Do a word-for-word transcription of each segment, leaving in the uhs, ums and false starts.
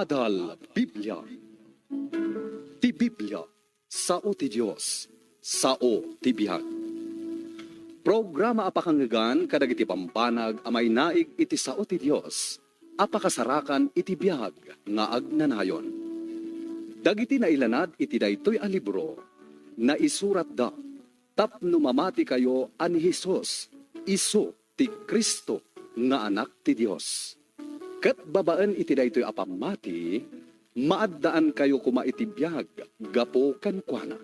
Adal Biblia. Ti Biblia, sao ti Dios, sao ti biag. Programa a pakangngegan kadagiti bambanag a mainaig iti sao ti Dios a pakasarakan iti biag nga agnanayon. Dagiti nailanad iti daytoy a libro, naisuratda tapno mamatikayo a ni Jesus isu ti Cristo nga Anak ti Dios. Ket babaen iti daytoy a pammati, maaddaankayo koma iti biag gapu kenkuana.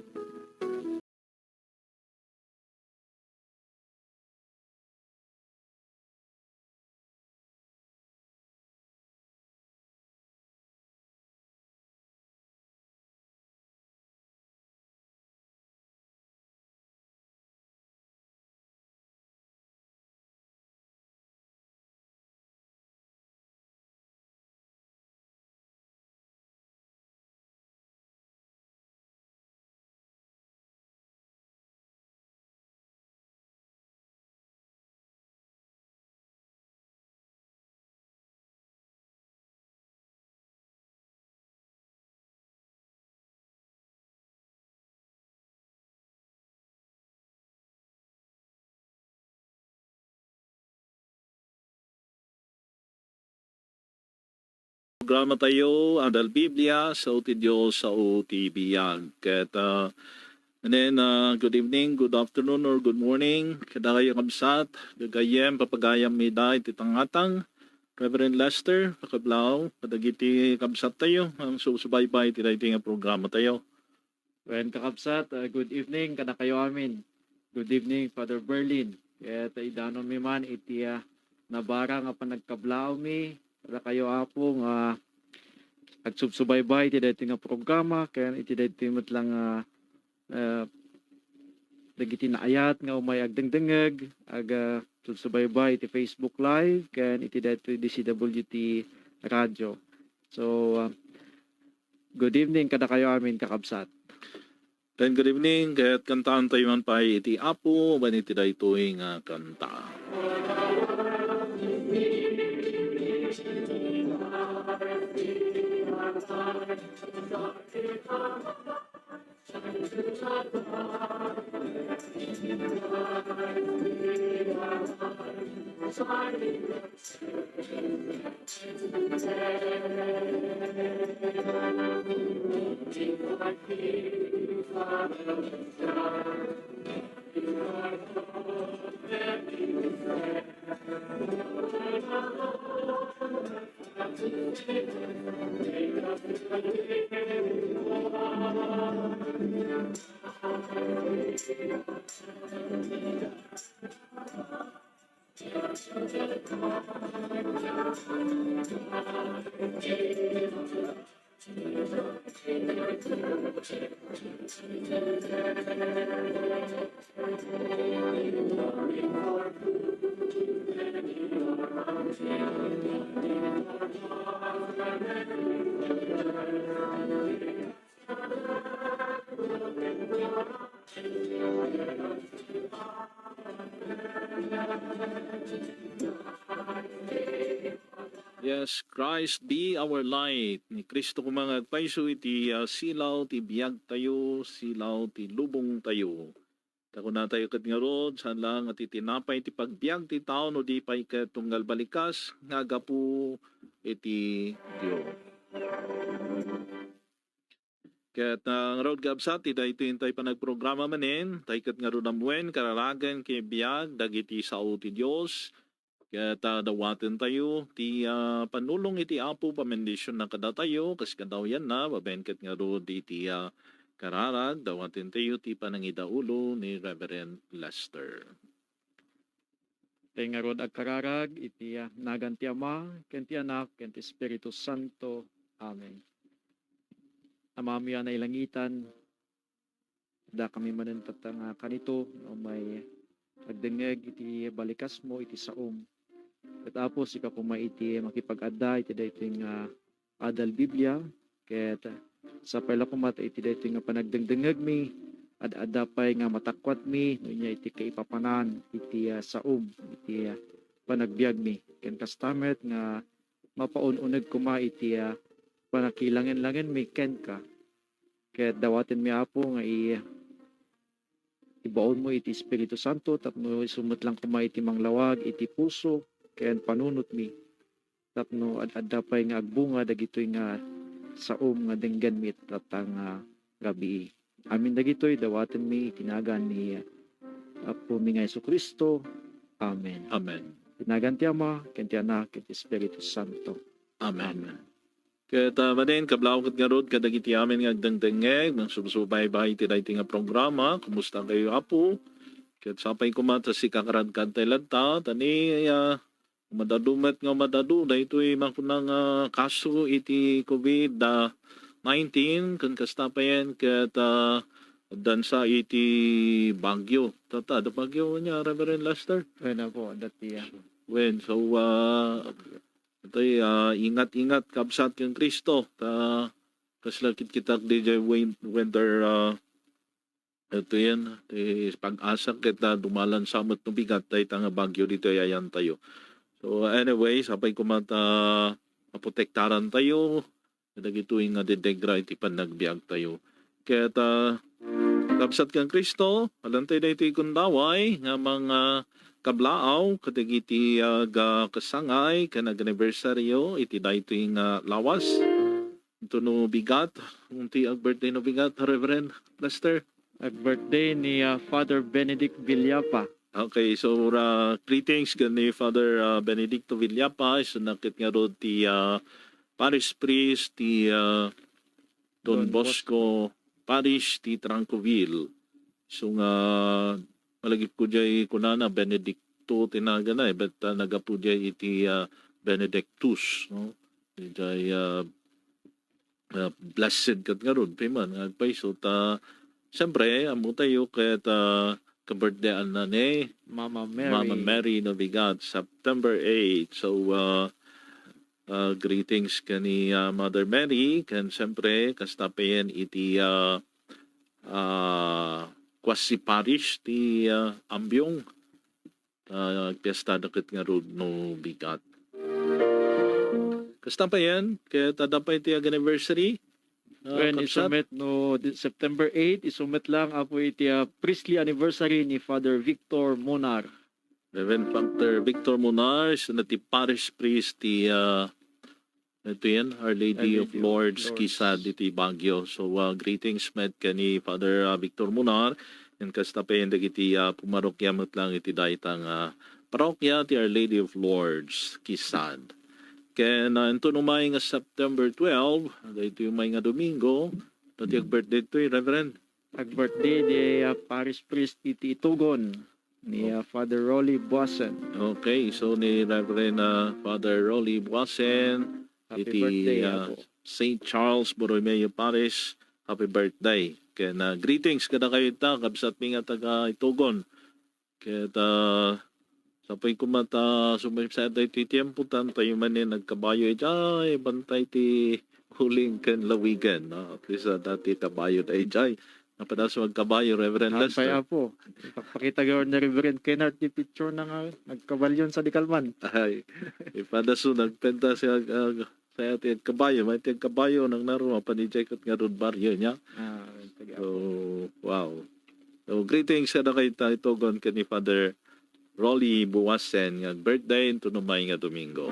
Programa tayo, Adal Biblia, Sao ti Dios, Sao ti Biag. Ket, ah, and then, ah, good evening, good afternoon, or good morning. Kadakayo, kabsat, gagayyem, papagayam mi da iti tangatang. Reverend Lester, pakablaaw, kadagiti kabsat tayo, ang susubaybay ti daytoy nga programa tayo. Wen, kakabsat, ah, good evening kadakayo amin. Good evening, Father Berlin. Ket idanon mi man iti, ah, nabara nga panagkablaaw mi kadakayo, Apo, nga agsubsubaybay iti daytoy nga programa, ken iti daytoy met lang, ah, ah, dagiti naayat nga umay agdengdengeg, aga subsubaybay iti Facebook Live, ken iti daytoy D C W T Radio. So, ah, good evening kadakayo amin, kakabsat. Then, good evening, ket kantaentayo man pay iti Apo, wen iti daytoy nga kanta. Yes, Christ be our light. Ni Cristo koma nga agpayso iti, ah, silaw ti biagtayo, silaw ti lubongtayo. Ta kunatayo ket ngarud, saan laeng nga ti tinapay ti pagbiag ti tao no di pay ket tunggal balikas nga aggapu iti Dios. Ket, ah, ngarud, kabsat, ti daytoy intay panagprograma manen, tay ket ngarud amuen, kararagen ken biag dagiti sao ti Dios. Ket, ah, dawatentayo ti, ah, panulong iti Apo, pamendisionna kadatayo, kas kadawyanna, babaen ket ngarud iti, ah, kararag, dawatentayo ti panangidaulo ni Reverend Lester. Tay ngarud agkararag iti, ah, nagan ti Ama, ken ti Anak, ken ti Espiritu Santo. Amen. Amami a nailangitan, dakami manen tatta nga kanito no may agdengngeg iti balikasmo iti saom. Ket, Apo, sika koma iti makipag-adda iti daytoy nga adal Biblia, ket sapay la koma ta iti daytoy nga panagdengdengngegmi, ad-adda pay nga matakuatmi no ania iti kaipapanan iti, ah, saom iti, ah, panagbiagmi. Ken kasta met nga mapaun-uneg koma iti, ah, panakilangen-langenmi kenka. Ket dawatenmi, Apo, nga i-, ibaonmo iti Espiritu Santo tapno isu met lang koma iti manglawag iti puso ken panunotmi, tapno ad-adda pay nga agbunga dagitoy nga saom nga denggenmi ita nga gabii. Amin dagitoy dawatenmi iti nagan ni Apomi nga Jesu-Cristo. Amen. Amen. Iti nagan ti Ama, ken ti Anak, ken ti Espiritu Santo. Amen. Amen. Ket, ah, manen, kablaaw ket ngarud kadagiti amin nga agdengdengngeg, mangsubsubaybay iti daytoy nga programa. Kumusta kayo, Apo? Ket sapay koma ta sika karadkad tay ladta, ta ni, ah, umadadu met nga umadadu daytoy makuna nga kaso iti COVID, ah, nineteen, ken kasta payen ket, ah, addansa iti Baguio. Tata, adda Baguio nia, Reverend Lester? Wen, apo, adda ti, ah, Wen, so, ah, Baguio. Itoy, ah, ingat-ingat, kabsat ken Cristo. Ta, kasla kitkitak diay wen-, weather, ah, ito yan, ti pag-asa ket, ah, dumalan sa met no bigat dayta nga bagyo ditoy ayantayo. So, anyway, sapay koma ta maprotektaran tayo, kadagitoy nga didegra iti panagbiag tayo. Ket, ah, kabsat ken Cristo, alantayo daytoy gundaway nga mga kablaaw kadagiti agkasangay ken aganibersaryo iti daytoy nga lawas. Ito no bigat, unti ag-birthday no bigat, Reverend Lester? Ag-birthday ni, ah, Father Benedict Villapa. Okay, so, uh, greetings ken ni Father, uh, Benedicto Villapa, isu nakit ngarud ti, uh, parish priest ti, uh, Don Don Bosco Bosco. Parish ti Trancoville. So nga, malagipko diay kunana, Benedicto ti nagana, eh, but, uh, nagapu diay iti, uh, Benedictus, no? Diay, uh, ah, blessed ket ngarud, piman nga agpayso ta, siyempre, ammo tayo ket, ah, ka-birthday-anna ni Mama Mary. Mama Mary Navidad, September eight. So, ah, ah, greetings ken ni, ah, Mother Mary, ken siyempre, kasta payen iti, ah, ah, Quasi Parish ti, ah, Ambiong. Ah, agpiesta da ket ngarud no bigat. Kasta payen, ket adda pay ti ag-anniversary, ah, Wen, kabsat? Isu met no di-, September eight, isu met lang, apo, iti, ah, priestly anniversary ni Father Victor Munar. Reverend Father Victor Munar, isu na ti parish priest ti, ah, Ito yan, Our Lady of Lords, Kisad iti Baguio. So, uh, greetings met ken ni Father, uh, Victor Munar, ken kasta pay dagiti, uh, pumarokia met lang iti dayta nga parokya ti Our Lady of Lords, Kisad. Ken, uh, inton umay nga September twelve, daytoy umay nga Domingo, no ti ag-birthday toy, Reverend? Ag-birthday di, uh, parish priest iti Itugon ni, uh, Father Rolly Buasen. Okay, so ni Reverend, uh, Father Rolly Buasen, Happy iti, birthday, uh, Apo. Saint Charles Borromeo Parish, happy birthday. Ken, uh, greetings kadakayo ta, kabsatmi nga taga Itugon. Ket, uh, sapay koma ta sumaysayat daytoy tiempo, tan tayo manen agkabayo idiay bantay ti uling ken lawigen, no? At least, uh, dati kabayo daydiay. Napadaso agkabayo, Reverend Lester. Apay, Apo. Ipakpakita gayam ni Reverend Kennard ti picture na nga nagkabalyon sa dikalman. Ay, ipadaso nagpenta siya ag-, ag-, saya ti agkabayo, may ti agkabayo, nang naro, mapan idiay ket ngarud baryo niya. Ah, taga So, wow. So, greetings kadakayo ta Itugon ken ni Father Rolly Buwasen nga birthday inton umay nga Domingo.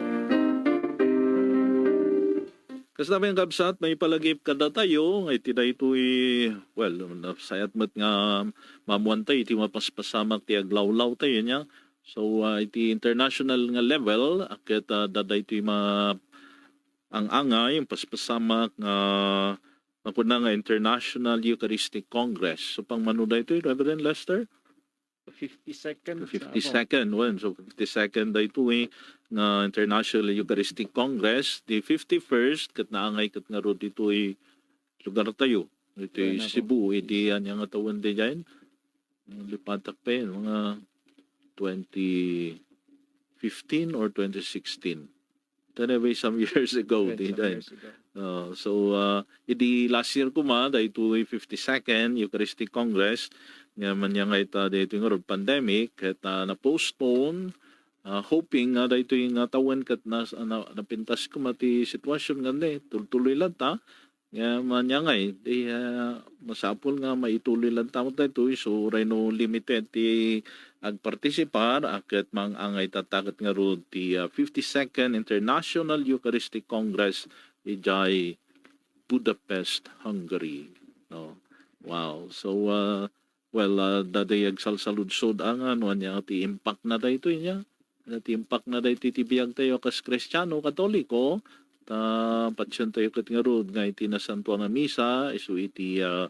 Kasta met, kabsat, maipalagip kadatayo nga iti daytoy, well, nasayat met nga maammoan tayo iti mapaspasamak ti aglawlaw tayo niya. So, ah, iti international nga level, ket, ah, adda daytoy ma-, ang angay, ang paspasamak nga makuna nga International Eucharistic Congress. So, pang mano daytoy, Reverend Lester? Fifty-second. Fifty-second, wen. So, fifty-second daytoy nga International Eucharistic Congress. Di fifty-first, ket naangay ket ngarud ditoy lugar tayo. Ditoy Cebu, idi ania nga tawen diay? Lipatak pa yan, mga twenty fifteen or twenty sixteen. Anyway, some years ago, Right, di some dyan. years ago. Uh, so, uh, idi last year koma, daytoy fifty-second Eucharistic Congress, nga man nga ita daytoy nga rod pandemic, ket, uh, na-postpone, ah, hoping nga daytoy nga tawen ket nas-, na-, napintas koma ti sitwasyon nga ne, tultuloy latta. Nga maniangay, di, ah, masapul nga maituloy latta met daytoy, so, uray no limited ti agpartisipar, a ket mang-angay tatta ket ngarud ti, ah, fifty-second International Eucharistic Congress idiay Budapest, Hungary, no? Wow. So, ah, well, ah, adda ti agsalsaludsod a nga no ania ti impact na daytoy nia? Ania ti impact na daytoy ti biagtayo a kas Kristiano, Katoliko? Ta patientayo ket ngarud nga iti Nasantoan a Misa, isu iti, ah,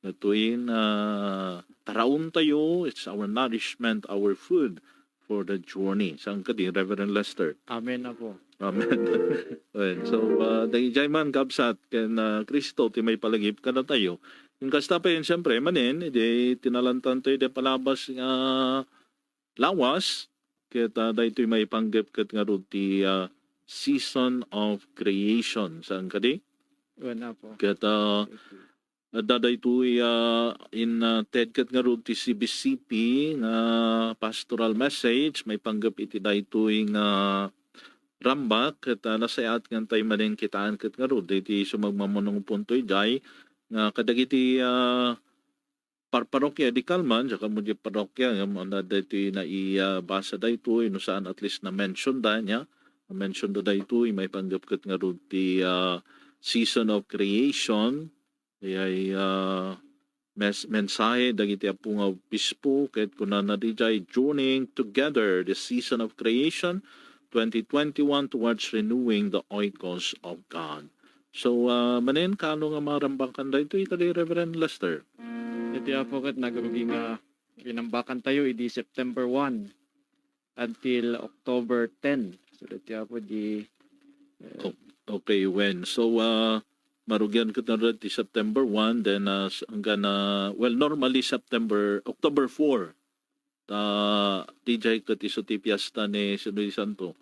daytoy, ah, taraontayo, it's our nourishment, our food for the journey. Saan kadi, Reverend Lester? Amen, Apo. Amen. Well, so, ah, daydiay man, kabsat, ken, ah, Cristo ti maipalagip kadatayo. Ken kasta pay, siyempre, manen, idi tinalantan tayo di palabas nga lawas, ket, ah, daytoy maipanggep ket ngarud ti, ah, season of creation. Saan kadi? Wen, Apo. Ket, ah, Adda daytoy, ah, in, ah, ted ket ngarud ti C B C P nga pastoral message maipanggep iti daytoy nga rambak ket, ah, nasayaat nga intay manen kitaen ket ngarud daytoy sumagmamano nga punto idiay nga kadagiti, ah, parparokya idi kalman, diak ammo diay parokya nga adda daytoy nai-, ah, basa daytoy no saan at least na-mention da nia, na-mention da daytoy maipanggep ket ngarud ti, ah, season of creation. Idiay, ah, mes-, mensahe dagiti Apo nga Obispo ket kunana didiay, "Journeying Together, the Season of Creation, twenty twenty-one Towards Renewing the Oikos of God." So, ah, manen, kaano nga marambakan daytoy kadi, Reverend Lester? Iti Apo ket nagrugi nga rinambakan tayo idi September one until October ten. So, daytoy Apo di, eh, O-, okay, wen. So, ah, marugian ket ngarud ti September one, then, ah, s-, hanggang, ah, well, normally September, October four. Ta, didiay ket isu ti fiesta ni, sino ti santo?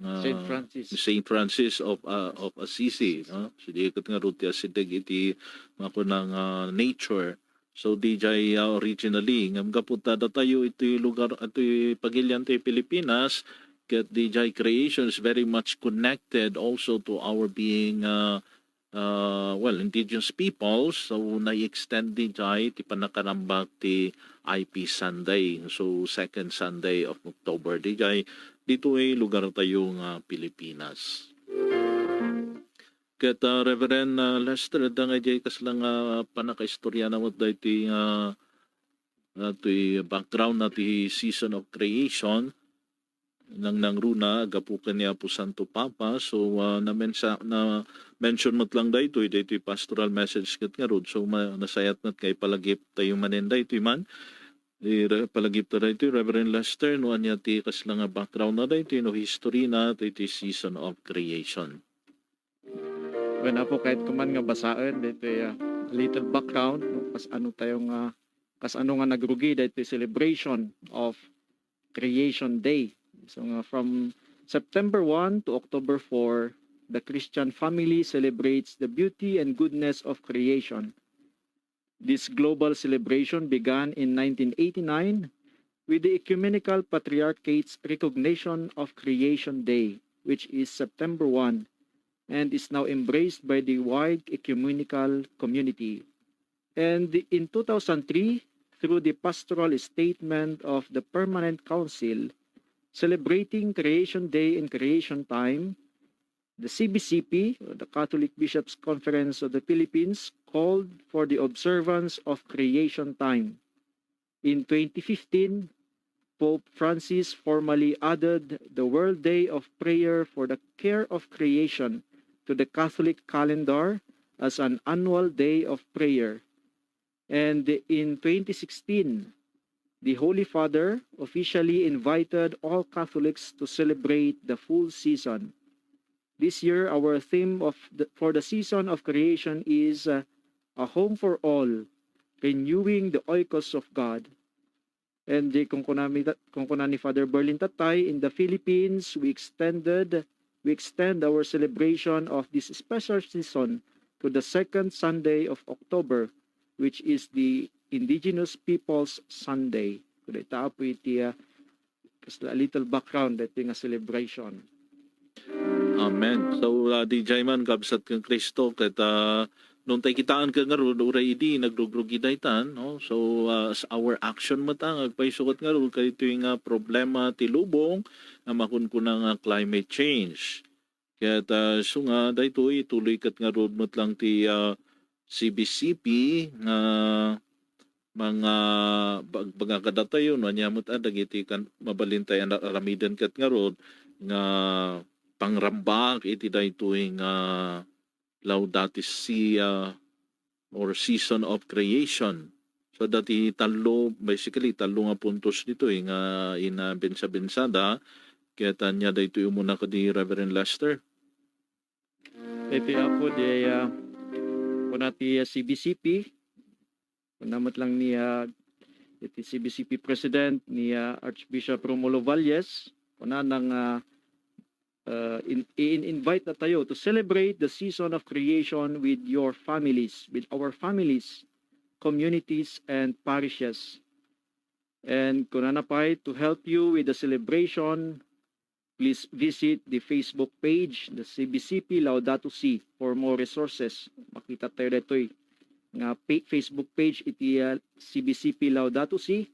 Ah, Saint Francis. Saint Francis of, ah, of Assisi, no? So, diay ket ngarud ti asideg iti makunang, ah, nature. So, didiay, ah, originally, ngem gapu ta datayo iti lugar, iti pagilian ti Pilipinas, ket didiay creation is very much connected also to our being, ah, ah, well, indigenous peoples. So, nai-extend didiay ti pannakarambak ti I P Sunday. So, second Sunday of October didiay, ditoy lugar tayo nga Pilipinas. Ket, ah, Reverend, ah, Lester, adda nga idiay kasla nga pannakaistorya na met daytoy nga, ah, toy background na ti season of creation, nangnangruna gapu ken ni Apo Santo Papa. So, ah, namensa-, na-mention met lang daytoy, daytoy pastoral message ket ngarud. So, ma-, nasayaat met nga ipalagip tayo manen daytoy man. Ipalagip ta daytoy, Reverend Lester, no ania ti kasla nga background na daytoy, no history na daytoy season of creation. Wen, Apo, kayatko man nga basaen daytoy, ah, a little background, no, kas-ano tayo nga, kas-ano nga nagrugi daytoy celebration of Creation Day. So nga from September one to October four, the Christian family celebrates the beauty and goodness of creation. This global celebration began in nineteen eighty-nine with the Ecumenical Patriarchate's recognition of Creation Day, which is September one, and is now embraced by the wide ecumenical community. And in two thousand three, through the pastoral statement of the Permanent Council celebrating Creation Day and Creation Time, the C B C P, or the Catholic Bishops' Conference of the Philippines, called for the observance of Creation Time. In twenty fifteen, Pope Francis formally added the World Day of Prayer for the Care of Creation to the Catholic calendar as an annual day of prayer. And in twenty sixteen, the Holy Father officially invited all Catholics to celebrate the full season. This year, our theme of the, for the season of creation is, uh, "A Home for All, Renewing the Oikos of God." And di kunkuna mi ta-, kunkuna ni Father Berlin Tatay, in the Philippines, we extended, we extend our celebration of this special season to the second Sunday of October, which is the Indigenous Peoples Sunday. Kundi ita Apo iti, ah, Just a little background daytoy nga celebration. Amen. So, uh, D J man, kabsat ken Kristo, ket uh, nung tay kitaan ken ngarud, uray idi nagrugrugi daytan, no? So, uh, as our action met nga agpayso ket ngarud, kadaytoy nga problema ti lubong nga makunkuna nga climate change. Ket uh, so nga, daytoy, ituloy ket ngarud met lang ti uh, C B C P nga mga bag-, bagbaga kadatayo, no, ania met a dagiti kan-, mabalin tayo nga aramiden ket ngarud nga pangrambak iti daytoy nga Laudato Si, ah, or Season of Creation. So, dati tallo, basically, tallo nga puntos ditoy nga inabensa-bensada. Ket ania daytoy umuna kadi Reverend Lester? Iti apo di, ah, kuna ti, ah, C B C P, kuna met lang ni, ah, iti C B C P President ni, ah, Archbishop Romulo Valles, kuna nang, ah, ah, in, in-invite na tayo to celebrate the season of creation with your families, with our families, communities, and parishes. And kuna na pay, to help you with the celebration, please visit the Facebook page, the C B C P Laudato Si, for more resources. Makita tayo daytoy nga pa-, Facebook page iti, ah, C B C P Laudato Si.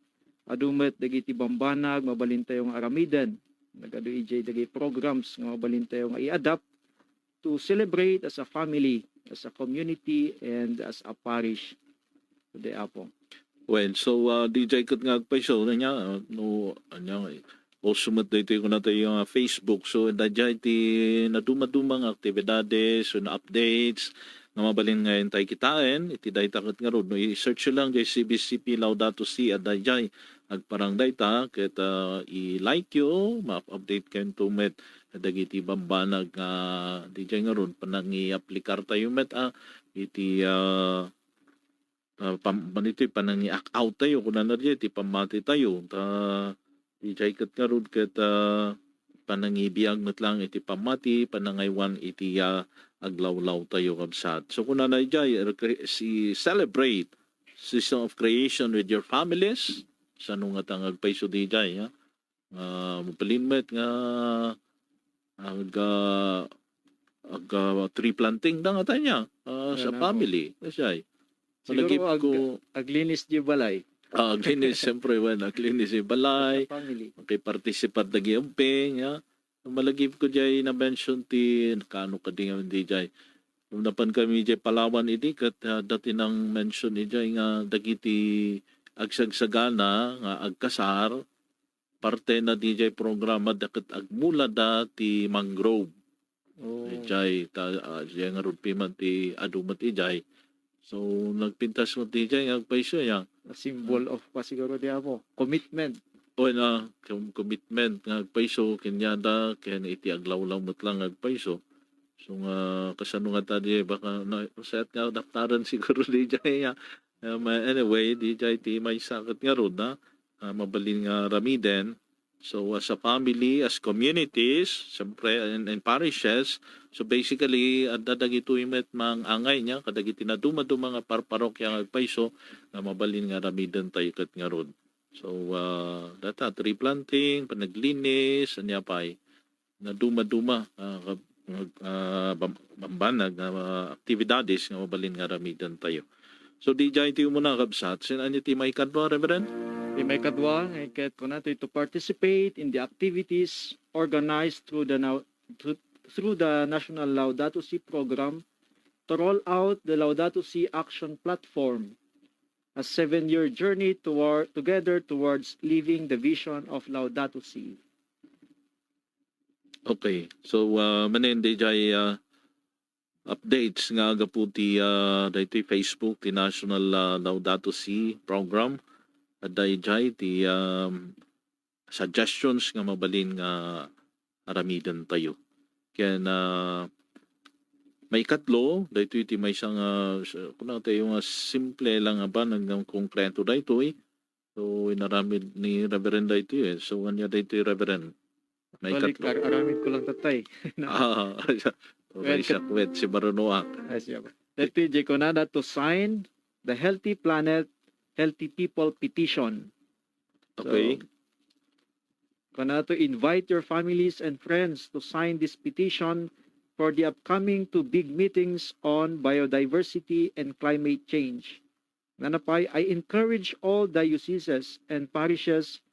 Adu met dagiti bambanag mabalin tayo nga aramiden. Nagadu idiay dagiti programs nga mabalin tayo nga i-adapt to celebrate as a family, as a community, and as a parish. Today, Apo. Well, so, ah, D J ket nga agpayso, ania, ah, no, ania, also met daytoy kuna tayo nga Facebook. So, daydiay ti naduma-duma nga aktibidades, so, na updates, nga mabalin nga intay kitaen, iti dayta ket ngarud, no, i-search yo lang diay C B C P Laudato Si, a daydiay agparang dayta, ket, ah, i-like yo, ma-update kayo met dagiti bambanag nga daydiay ngarud, panangiaplikar tayo met, ah, iti, ah, ah, pam-, manitoy panangiak-out tayo, kunana diay ti pammati tayo. Ta, daydiay ket ngarud ket, ah, panangibiag met lang iti pammati, panangaywan iti, ah, aglawlaw tayo, kabsat. So, kunana diay, recre-, si celebrate season of creation with your families. Sano nga ta nga agpayso daydiay, ha? Ah, mabalin met nga ag-, ah, ag-, ah, tree planting da nga tayo niya, ah, sa family. Kasi ay, malagip ko, aglinis di balay. Ah, aglinis, siyempre, wen, aglinis di balay. Sa family. Makiparticipate dagiti ubbing, ya. Malagip ko diay na-mention ti, kaano kadi nga diay. Nung napan kami diay Palawan idi, ket, ah, dati nang mention idiay nga dagiti agsagsagana nga agkasar, parte na diay programa da ket agmulada ti mangrove. Oh. Idiay, ta, ah, diay nga rugpi man ti adu met idiay. So, nagpintas met idiay nga agpayso ya. A symbol of pa siguro di, Apo. Commitment. O, na, com-, commitment nga agpayso, kenyada, ken iti aglawlaw met lang nga agpayso. So, nga, kasano nga ta di, baka, na, sayat nga adaptaren siguro di jay, ya. Um, anyway, di jay ti maysa ket ngarud, ha? Ah, mabalin nga aramiden. So, as a family, as communities, siyempre, and, and parishes, so basically, adda dagitoy met mangangay niya, kadagiti naduma-duma nga parparokya nga agpayso, nga mabalin nga aramiden tayo ket ngarud. So, ah, data, tree planting, panaglinis, ania pay, naduma-duma, ah, kab-, ah, bam-, bambanag nga, ah, aktibidades nga mabalin nga aramiden tayo. So, di jay ti umuna, kabsat. Sin-, ania ti maikadua, Reverend? Ti maikadua, nga ket kuna ti to participate in the activities organized through the now, through, through the National Laudato Si program to roll out the Laudato Si action platform, a seven-year journey toward, together towards living the vision of Laudato Si. Okay. So, ah, manen, di jay, ah, updates nga agapu ti, ah, daytoy Facebook, ti National, ah, Laudato Si program. Adda idiay ti, um, suggestions nga mabalin nga aramiden tayo. Ken, ah, maikatlo, daytoy ti maysa nga, s-, kuna tayo nga simple lang a banag nga konkreto daytoy. So, inaramid ni Reverend daytoy, eh. So, ania daytoy, Reverend? Balik, maikatlo. Ar-, aramid ko lang tatay. Ah, okay, well, sa kuwet, si Marunoak. Ay, siya ba? Daytoy, di kunana, to sign the Healthy Planet, Healthy People petition. Okay. So, Kuna to invite your families and friends to sign this petition for the upcoming two big meetings on biodiversity and climate change. Nanapay, I encourage all dioceses and parishes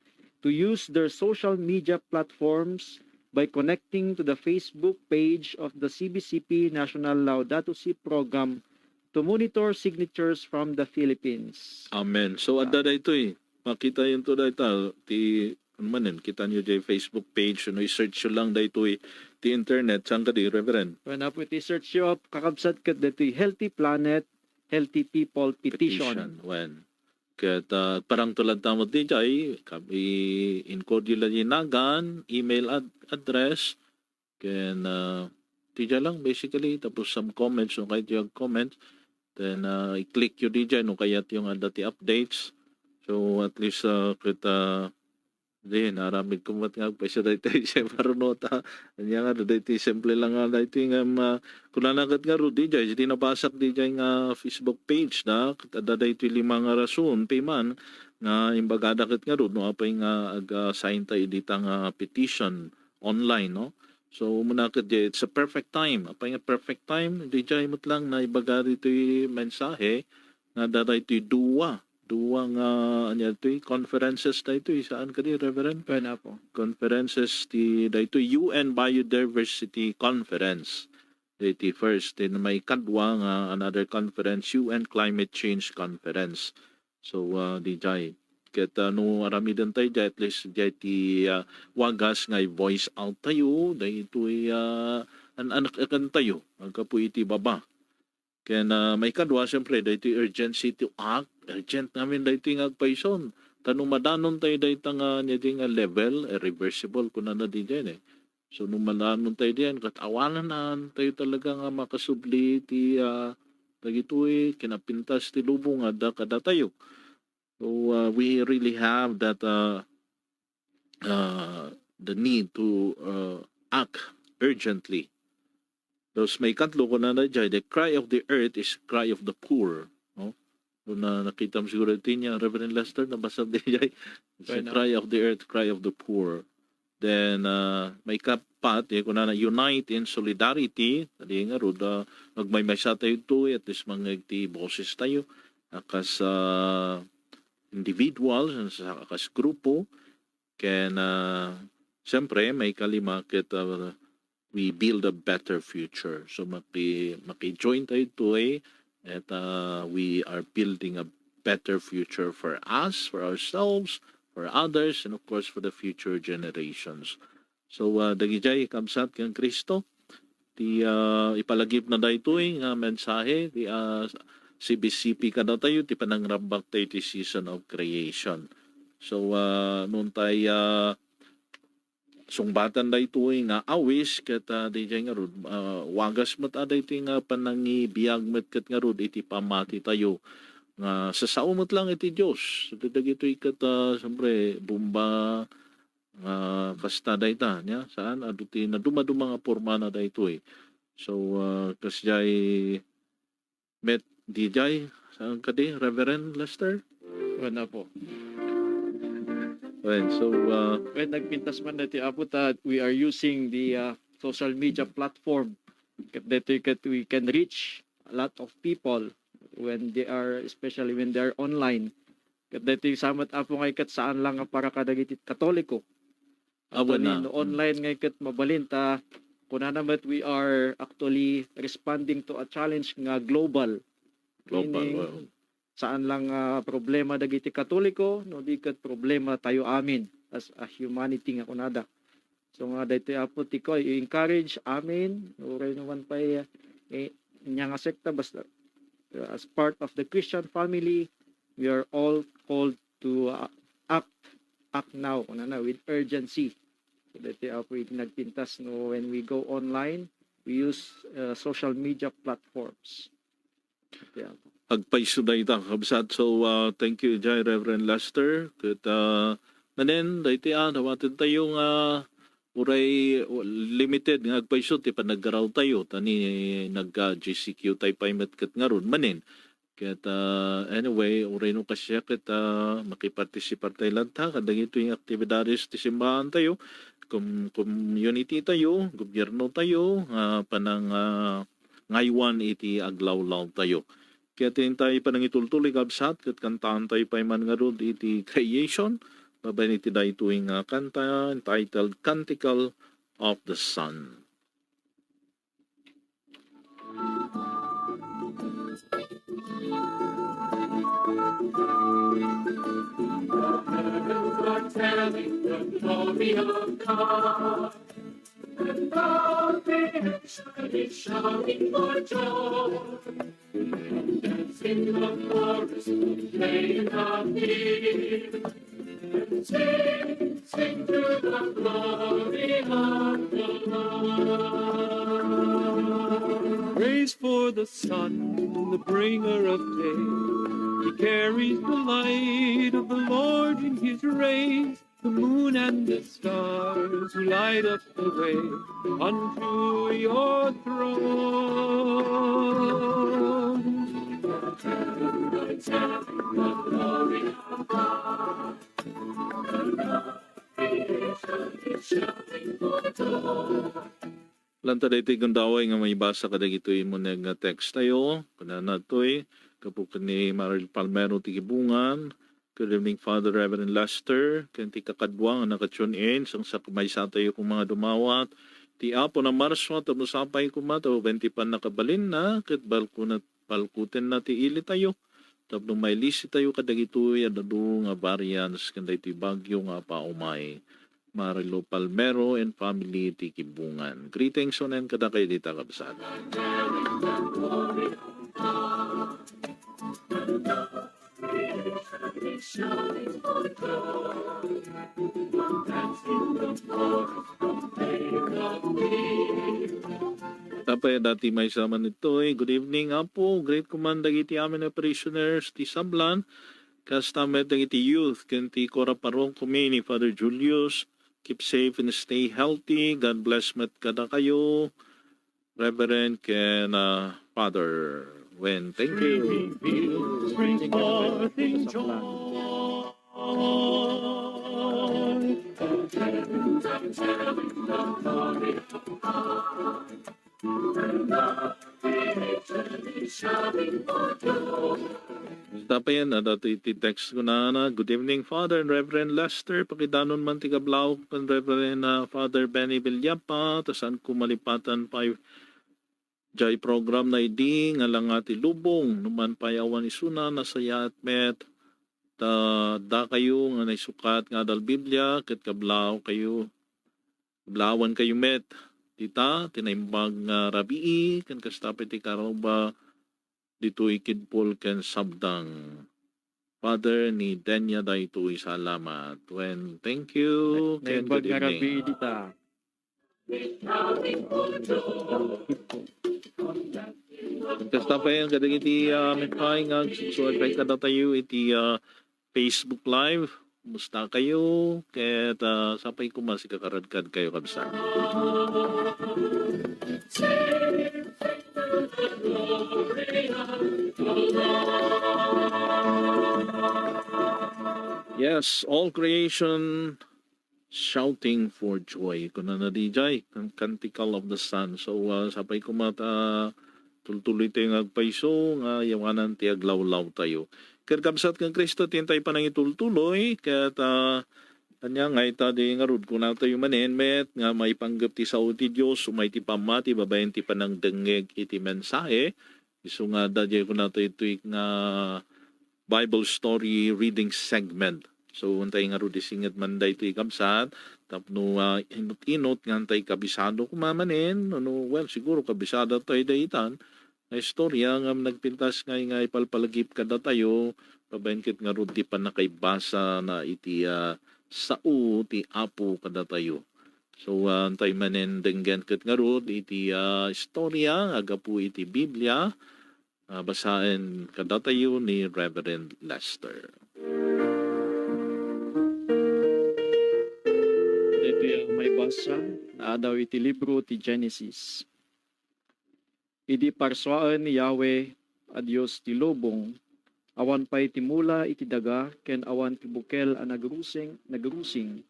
to use their social media platforms by connecting to the Facebook page of the C B C P National Laudato Si Program to monitor signatures from the Philippines. Amen. So, adda daytoy. Makita yun to dayta. Ti, ano man yun, kita nyo jay Facebook page, no, i-search nyo lang daytoy ti internet. Saan ka di, Reverend? When apo iti search nyo, kakabsat ket daytoy Healthy Planet, Healthy People Petition. Petition. When? Ket, ah, parang tulad tamo di jay, kab-, i-encode yun lang yung nagan, email ad-, address, ken, ah, ti jay lang, basically, tapos some comments, no, kahit yung comments, then, ah, i-click yun di jay, no, kayat yung adda ti updates. So, at least, ah, ket, ah, di, naaramid ko met nga agpayso daytoy, siya marunota. Anya nga, daytoy simple lang nga, daytoy nga, ma-, kunana ket nga, Rudy, jay, di nabasak di jay nga Facebook page da, ket adda daytoy lima nga rason, piman, nga imbagada ket nga, Rud, no, apay nga ag-, ah, sign tayo dita nga petition online, no? So, umuna ket jay, it's a perfect time. Apay nga perfect time, di jay met lang na ibaga ditoy mensahe, nga adda daytoy dua, dua nga, anya ditoy, conferences daytoy, saan kadi, Reverend? Wen apo. Conferences ti, daytoy U N Biodiversity Conference. Daytoy first, then maikadua nga another conference, U N Climate Change Conference. So, ah, di jay. Ket, ah, no aramiden tayo jay, at least jay ti, ah, wagas nga i-voice out tayo, daytoy, ah, an-, anak-akan tayo, aggapu iti baba. Ken, ah, maikadua, siyempre, daytoy urgency to act. Urgent ngamin daytoy nga agpayson. Ta no madanon tayo dayta nga, anya di nga level, irreversible, kunana di jay, eh. So, no madanon tayo diyan, ket awanan tayo talaga nga makasubli ti, ah, dagitoy kinapintas ti lubong nga adda kadatayo. So, uh, we really have that, uh, uh, the need to, uh, act urgently. Tapos maikatlo, kunana jay, the cry of the earth is cry of the poor. No? Kung na, nakita mo siguro iti niya, Reverend Lester, nabasa di jay. It's a cry of the earth, cry of the poor. Then, uh, maikapat, eh, kunana, unite in solidarity. Adi nga, Rud, uh, agmaymaysa tayo to, at least mangeg ti boses tayo. Akas, uh, individuals, sa akas grupo, ken, ah, siyempre, maikalima ket, ah, we build a better future. So, maki-, maki-join tayo toy, at, ah, we are building a better future for us, for ourselves, for others, and of course, for the future generations. So, ah, dagijay, kabsat ken Cristo, ti, ah, ipalagipna daytoy nga mensahe ti, ah, C B C P kadatayo ti panangrambak tayo ti season of creation. So, ah, no tay, ah, sungbatan daytoy nga awis ket, ah, dijay ngarud, ah, wagas met a daytoy nga panangibiag met ket ngarud iti pammati tayo nga sasao met lang iti Dios. So, dagitoy ket, ah, siyempre, bomba, ah, kasta dayta, nia? Saan? Adu ti nadumaduma nga porma na daytoy. So, ah, kasjay met dijay, saan kadi, Reverend Lester? Wen apo. Wen, so, ah, Wen, nagpintas man daytoy, Apo, ta we are using the, ah, social media platform. Ket daytoy ket we can reach a lot of people when they are, especially when they are online. Ket daytoy sa met, Apo, nga iket saan lang nga para kadagiti Katoliko. Awan Actually, na. No online nga iket mabalin ta, kunana met, we are actually responding to a challenge nga global. Global, Meaning, well. saan lang nga problema dagiti Katoliko, no di ket problema tayo amin as a humanity nga kunada. So nga daytoy, Apo, ti ko, i-encourage amin, uray no man pay, eh, nia nga sekta, basta, uh, as part of the Christian family, we are all called to, uh, act, act now, kunana, with urgency. So daytoy, Apo, iti nagpintas, no, when we go online, we use, uh, social media platforms. Daytoy, Apo. Agpayso dayta, kabsat. So, ah, thank you, jay, Reverend Lester. Ket, ah, manen, daytoy, ah, dawaten tayo nga uray limited nga agpayso ti panaggaraw tayo, ta ni nag-, ah, G C Q tayo pay met ket ngarud. Manen, Ket, ah, anyway, uray no kasta ket, ah, makipartisipar tayo latta kadagitoy nga aktibidades ti simbahan tayo, com-, community tayo, gobyerno tayo, nga panang, ah, ngaywan iti aglawlaw tayo. Ket intay panangitultuloy, kabsat, ket kantaan tayo pay man ngarud iti creation, babaen iti daytoy nga kanta entitled Canticle of the Sun. Are telling the glory of God, and all creation is shouting for joy. Dancing the forest, playing the field, and sing, sing to the glory of the Lord. Praise for the sun, the bringer of day. He carries the light of the Lord in his rays. The moon and the stars who light up the way unto your throne. Lanta daytoy gundaway nga maibasa kadagitoy muneg nga text tayo. Kunana toy, gapu ken ni Maril Palmero ti Kibungan. Good evening, Father, Reverend Lester, ken ti kakadua nga naka-tune in. Sangsak maysa tayo kung mga dumawat. Ti Apo na Marso, tapno sapay koma, tapno benti pan nakabalinna, ket balkuna-, balkutenna ti ili tayo. Tapno mailisi tayo kadagitoy a dadu nga variants ken daytoy bagyo nga apaumay. Marilo Palmero and family ti Kibungan. Greetings unen kadakayo dita, kabsat. Tapay dati maysa man itoy. Good evening, Apo. Greet ko man dagiti amin a parishioners ti sablan. Kasta met dagiti youth ken ti Cora Parroco mi ni Father Julius. Keep safe and stay healthy. God bless met kadakayo, Reverend ken, ah, Father Wen. Thank you. Spring forth in joy. Tapay, adda iti text kunana, "Good evening, Father and Reverend Lester. Pakidanon man ti kablaw ken Reverend, ah, Father Benny Villapa, ta saan ko malipatan pay jay program na idi nga langa ti lubong. Numan pay awan isuna, nasayaat met. Ta dakayo nga naisukat nga adal Biblia, ket kablaw kayo." Kablawan kayo met dita ti naimbag nga rabii, ken kasta pay ti karuba ditoy kidpul ken sabdang. Father, ni Denia daytoy. Salamat. Wen, thank you, ken good evening. Naimbag nga rabii dita. Ken kasta pay kadagiti, ah, met pay nga agsubsuay pay kadatayo iti, ah, Facebook Live. Kumusta kayo? Ket, ah, sapay koma, sika karadkad kayo, kabsat. Yes, all creation shouting for joy. Kunana dijay, kan-, Canticle of the Sun. So, ah, sapay koma ta tultuloy tayo nga agpayso nga yawanan ti aglawlaw tayo. Ket kabsat ken Cristo, ti intay panangitultuloy, ket, ah, ania nga ita di ngarud, kuna tayo manen met nga maipanggep ti sao ti Dios, umay ti pammati babaen ti panangdengngeg iti mensahe. Isu nga adda diay kuna tayo itoy nga Bible story reading segment. So, intay ngarud isinget man daytoy, kabsat, tapno, ah, inut-inut nga intay kabisado koma manen, no, well, siguro kabisado tayo daytan, nga istorya nga nagpintas nga, nga ipalpalagip kadatayo, babaen ket ngarud ti pannakaibasa na iti, ah, sao ti Apo kadatayo. So, ah, intay manen denggen ket ngarud iti, ah, istorya nga aggapu iti Biblia, ah, basaen kadatayo ni Reverend Lester. Daytoy a maibasa, naadaw iti libro ti Genesis. Idi parsuaen ni Yahweh a Dios ti lubong, awan pay ti mula iti daga ken awan ti bukel a nagrusing, nagrusing,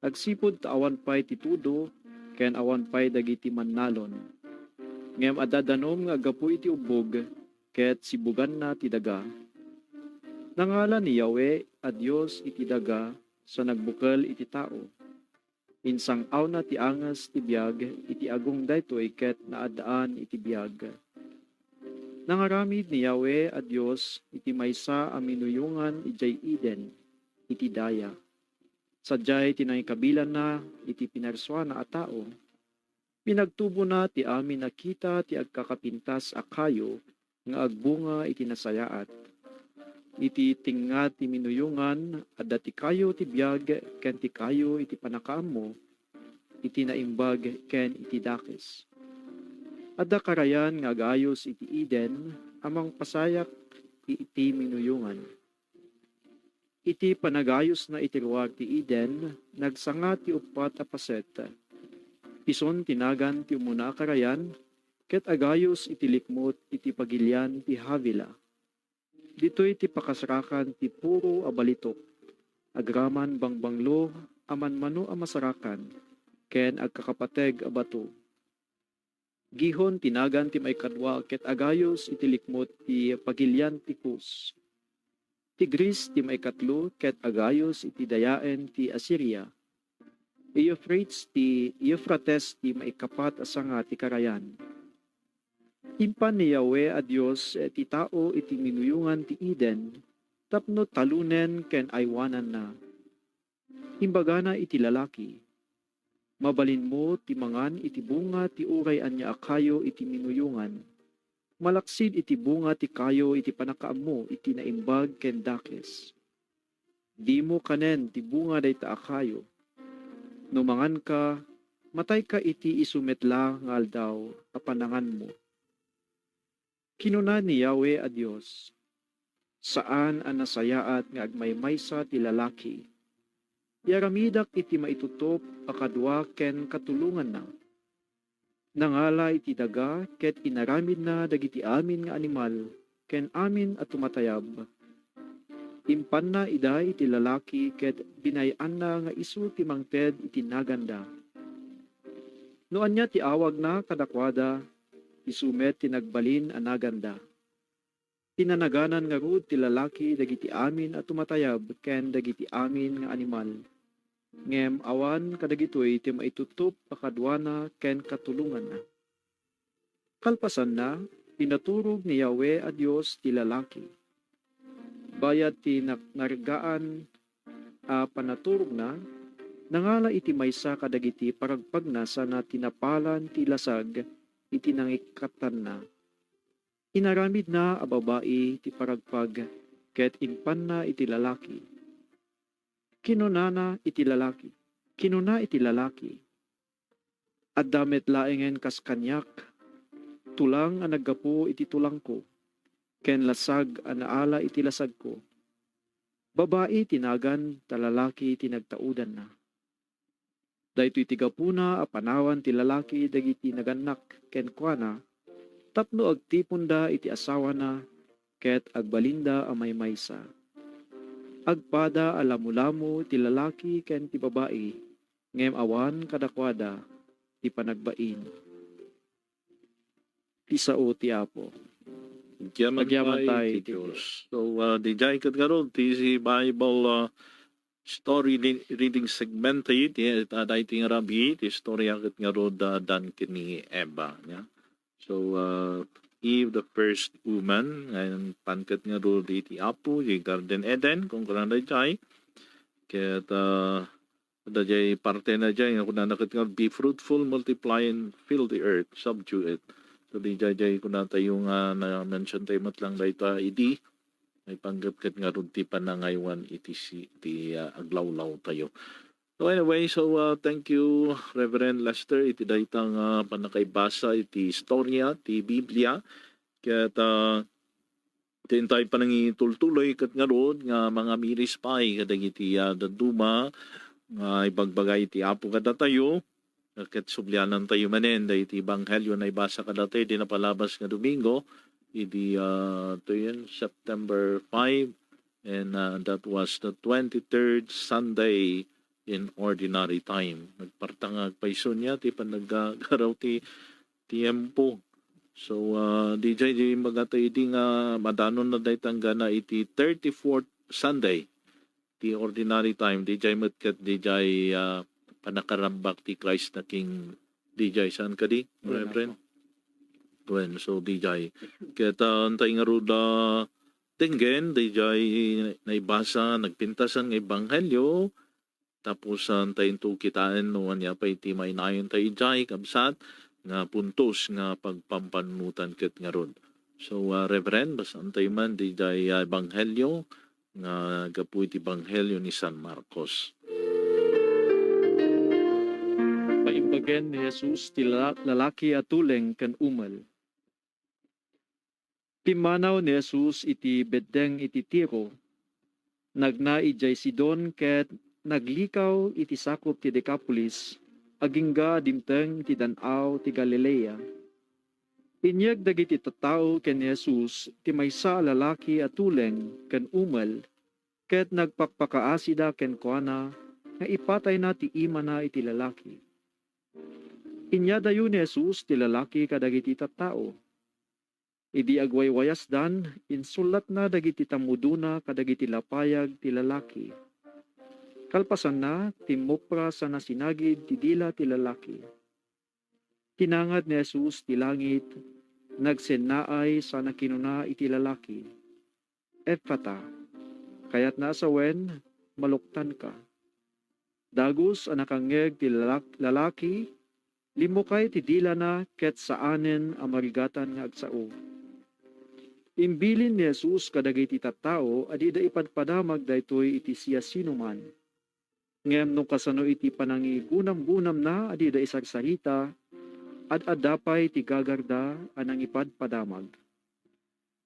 agsipud ta awan pay ti tudo ken awan pay dagiti mannalon. Ngem adda danum nga aggapu iti ubbog, ket sibuganna ti daga. Nangala ni Yahweh a Dios iti daga sa nagbukel iti tao. Insang-awna ti anges ti biag iti agong daytoy ket naaddaan iti biag. Nangaramid ni Yahweh a Dios iti maysa a minuyongan idiay Eden, iti daya. Sadiay ti nangikabilanna iti pinarsuana a tao, pinagtubona ti amin a kita ti agkakapintas a kayo nga agbunga iti nasayaat. Iti tengnga ti minuyongan, adda ti kayo ti biag ken ti kayo iti pannakaammo, iti naimbag ken iti dakes. Adda karayan nga agayos iti Eden a mangpasayak iti minuyongan. Iti panagayosna iti ruar ti Eden, nagsanga ti uppat a paset. Pison ti nagan ti umuna a karayan, ket agayos iti likmut iti pagilian ti Havilah. Ditoy ti pakasrakan ti puro a balitok, agraman bangbanglo a manmano a masarakan, ken agkakapateg a bato. Gihon ti nagan ti maikadua ket agayos iti likmut ti pagilian ti Kus. Tigris ti maikatlo ket agayos iti dayaen ti Asiria. Euphrates ti, Euphrates ti maikapat a sanga ti karayan. Impan ni Yahweh a Dios ti tao iti minuyongan ti Eden tapno talunen ken aywananna. Imbagana iti lalaki, "Mabalinmo ti mangan iti bunga ti uray ania a kayo iti minuyongan, malaksid iti bunga ti kayo iti pannakaammo iti naimbag ken dakes. Dimo kanen ti bunga dayta a kayo. No manganka, matayka iti isu met la nga aldaw a pananganmo." Kinuna ni Yahweh a Dios, "Saan a nasayaat nga agmaymaysa ti lalaki. Iaramidak iti maitutop a kadua ken katulonganna." Nangala iti daga ket inaramidna dagiti amin nga animal ken amin a tumatayab. Impanna ida iti lalaki ket binay-anna nga isu ti mangted iti naganda. No ania ti awagna kadakuada, isu met ti nagbalin a naganda. Pinanaganan ngarud ti lalaki dagiti amin a tumatayab ken dagiti amin nga animal. Ngem awan kadagitoy ti maitutop a kaduana ken katulonganna. Kalpasanna, pinaturog ni Yahweh a Dios ti lalaki. Bayat ti nak-, nargaan a panaturogna, nangala iti maysa kadagiti paragpagna sana tinapalan ti lasag iti nangikkatanna. Inaramidna a babai ti paragpag ket impanna iti lalaki. Kinunana iti lalaki, kinuna iti lalaki, "Adda met laengen kas kaniak, tulang a naggapu iti tulangko, ken lasag a naala iti lasagko. Babai ti nagan ta lalaki ti nagtaudanna." Daytoy ti gapuna a panawan ti lalaki dagiti nagannak kenkuana tapno agtiponda iti asawana ket agbalinda a maymaysa. Agpada a lamulamo ti lalaki ken ti babai, ngem awan kadakuada ti panagbain. Ti sao ti Apo. Agyaman Agyaman tayo tayo ti ti Dios. So, uh, didiay ket ngarud ti si Bible, uh, story li-, reading segment tayo, ti, ta-, daytoy nga rabii, ti istorya ket ngarud, uh, Dan ken ni Eva, ya. So, uh, Eve, the first woman, ngayon, pan ket ngarud iti Apo, di Garden Eden, kung kurang daydiay. Ket, uh, Adda jay parte na jay nga kunana ket nga, "Be fruitful, multiply, and fill the earth, subdue it." So, di jay, jay kuna tayo nga na-mention tayo met lang dayta idi, maipanggep ket ngarud ti panangaywan iti si-, ti, ah, aglawlaw tayo. So anyway, so, ah, thank you, Reverend Lester, iti dayta nga pannakaibasa iti istorya ti Biblia. Ket, ah, Ti intay panangitultuloy ket ngarud nga mangamiris pay kadagiti, ah, dadduma nga ibagbaga iti Apo kadatayo, ket sublianantayo manen daydi ebanghelio naibasa kadatayo idi napalabas nga Domingo, idi, ah, to yun, September five, and, ah, that was the twenty-third Sunday in Ordinary Time. Nagparta nga agpayso niya ti panagagaraw ti tiempo. So, ah, dijay di magata idi nga madanon na dayta gana iti thirty-fourth Sunday ti Ordinary Time, dijay met ket dijay, ah, panakarambak ti Christ the King. Dijay, saan kadi, Reverend? Wen, so dijay. Ket, ah, antay ngarud a denggen, dijay naibasa, nagpintasan nga ebanghelio, tapos, ah, antay into kitaen no ania pay ti mainayon tay idiay, kabsat, nga puntos nga pagpampanunotan ket ngarud. So, ah, Reverend, basaantayo man dijay, ah, ebanghelio nga gapu iti ebanghelio ni San Marcos. Paimbagen ni Jesus ti la-, lalaki a tuleng ken umel. Pimmanaw ni Jesus iti beddeng iti Tiro. Nagna idiay Sidon ket naglikaw iti sakup ti Decapolis, agingga a dimteng iti dan-aw ti Galilea. Inyeg dagiti tattao ken ni Jesus ti maysa a lalaki a tuleng ken umel, ket nagpakpakaasida kenkuana nga ipatayna ti imana iti lalaki. Inyadayo ni Jesus ti lalaki kadagiti tattao. Idi agwaywayasdan, insullatna dagiti tammudona kadagiti lapayag ti lalaki. Kalpasanna, timmupra sana sinagid ti dila ti lalaki. Tinangad ni Jesus ti langit, nagsennaay sana kinuna iti lalaki, "Efata," kayatna a sawen, "Maluktanka." Dagus a nakangngeg ti lalak-, lalaki, limmukay ti dilana ket saanen a marigatan nga agsao. Imbilin ni Jesus kadagiti tattao a dida ipadpadamag daytoy iti siasinoman. Ngem no kasano iti panangigunamgunamna a dida isarsarita, ad-adda pay ti gagarda a nangipadpadamag.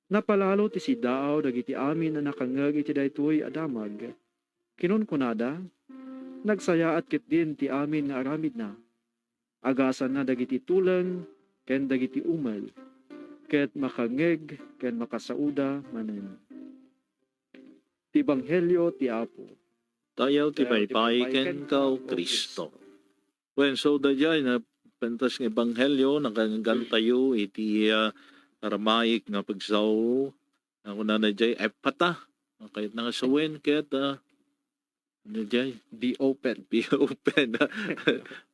Napalalo ti sidaaw dagiti amin a nakangngeg iti daytoy a damag. Kinunkunada, "Nagsayaat ketdin ti amin nga aramidna. Agasanna dagiti tuleng ken dagiti umel, ket makangngeg ken makasaoda manen." Ti Ebanghelio ti Apo. Dayaw ti paypay kenka, O Cristo. Wen, so daydiay napintas nga ebanghelio, nakangantayo iti, ah, Aramaic nga pagsao, nga kunana diay, "Efata." Kayatna nga sawen ket, ah, ano diay? Be open. Be open.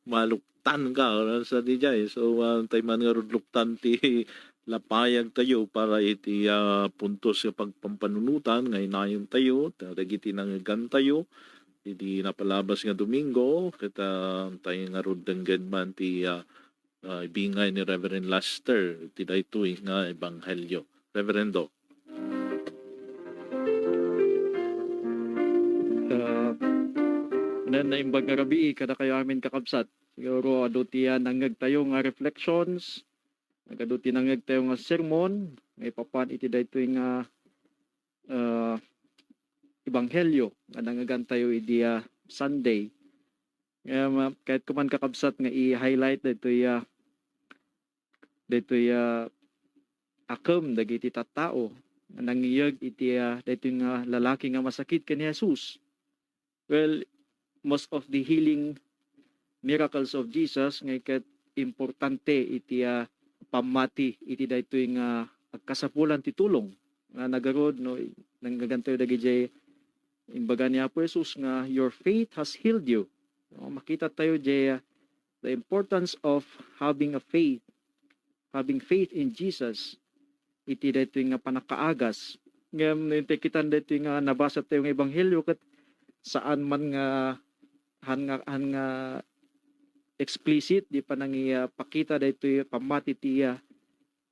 Maluktanka, ano sa diay. So, ah, tay man nga rudluktan ti lapayagtayo para iti, ah, puntos nga pagpampanunotan nga inayontayo, ta-, dagiti nangngegantayo, idi napalabas nga Domingo, ket, ah, tay ngarud denggen man ti, ah, ah, ibingay ni Reverend Lester iti daytoy nga ebanghelio. Reverendo. Ah, nen naimbag nga rabii kadakayo amin, kakabsat. Siguro adu ti, ah, nangngegtayo nga reflections, nagadu ti nangngegtayo nga sermon, nga ipapan iti daytoy nga, ah, ebanghelio nga nangngegantayo idi, ah, Sunday. Ngem, ah, kayatko man, kakabsat, nga i-highlight daytoy, ah, daytoy, ah, akem dagiti tattao nga nangiyeg iti, ah, daytoy nga lalaki nga masakit ken ni Jesus. Well, most of the healing miracles of Jesus nga ket importante iti, ah, pammati iti daytoy nga agkasapulan ti tulong nga nagarud, no, nanggagantayo dagiti imbaga ni Apo Jesus nga, "Your faith has healed you." No, makita tayo diay, ah, the importance of having a faith, having faith in Jesus iti daytoy nga pannakaagas. Ngem no intay kitan daytoy nga nabasa tayo nga ebanghelio ket saan man nga han nga, han nga explicit di panangipakita daytoy pammati ti, ah,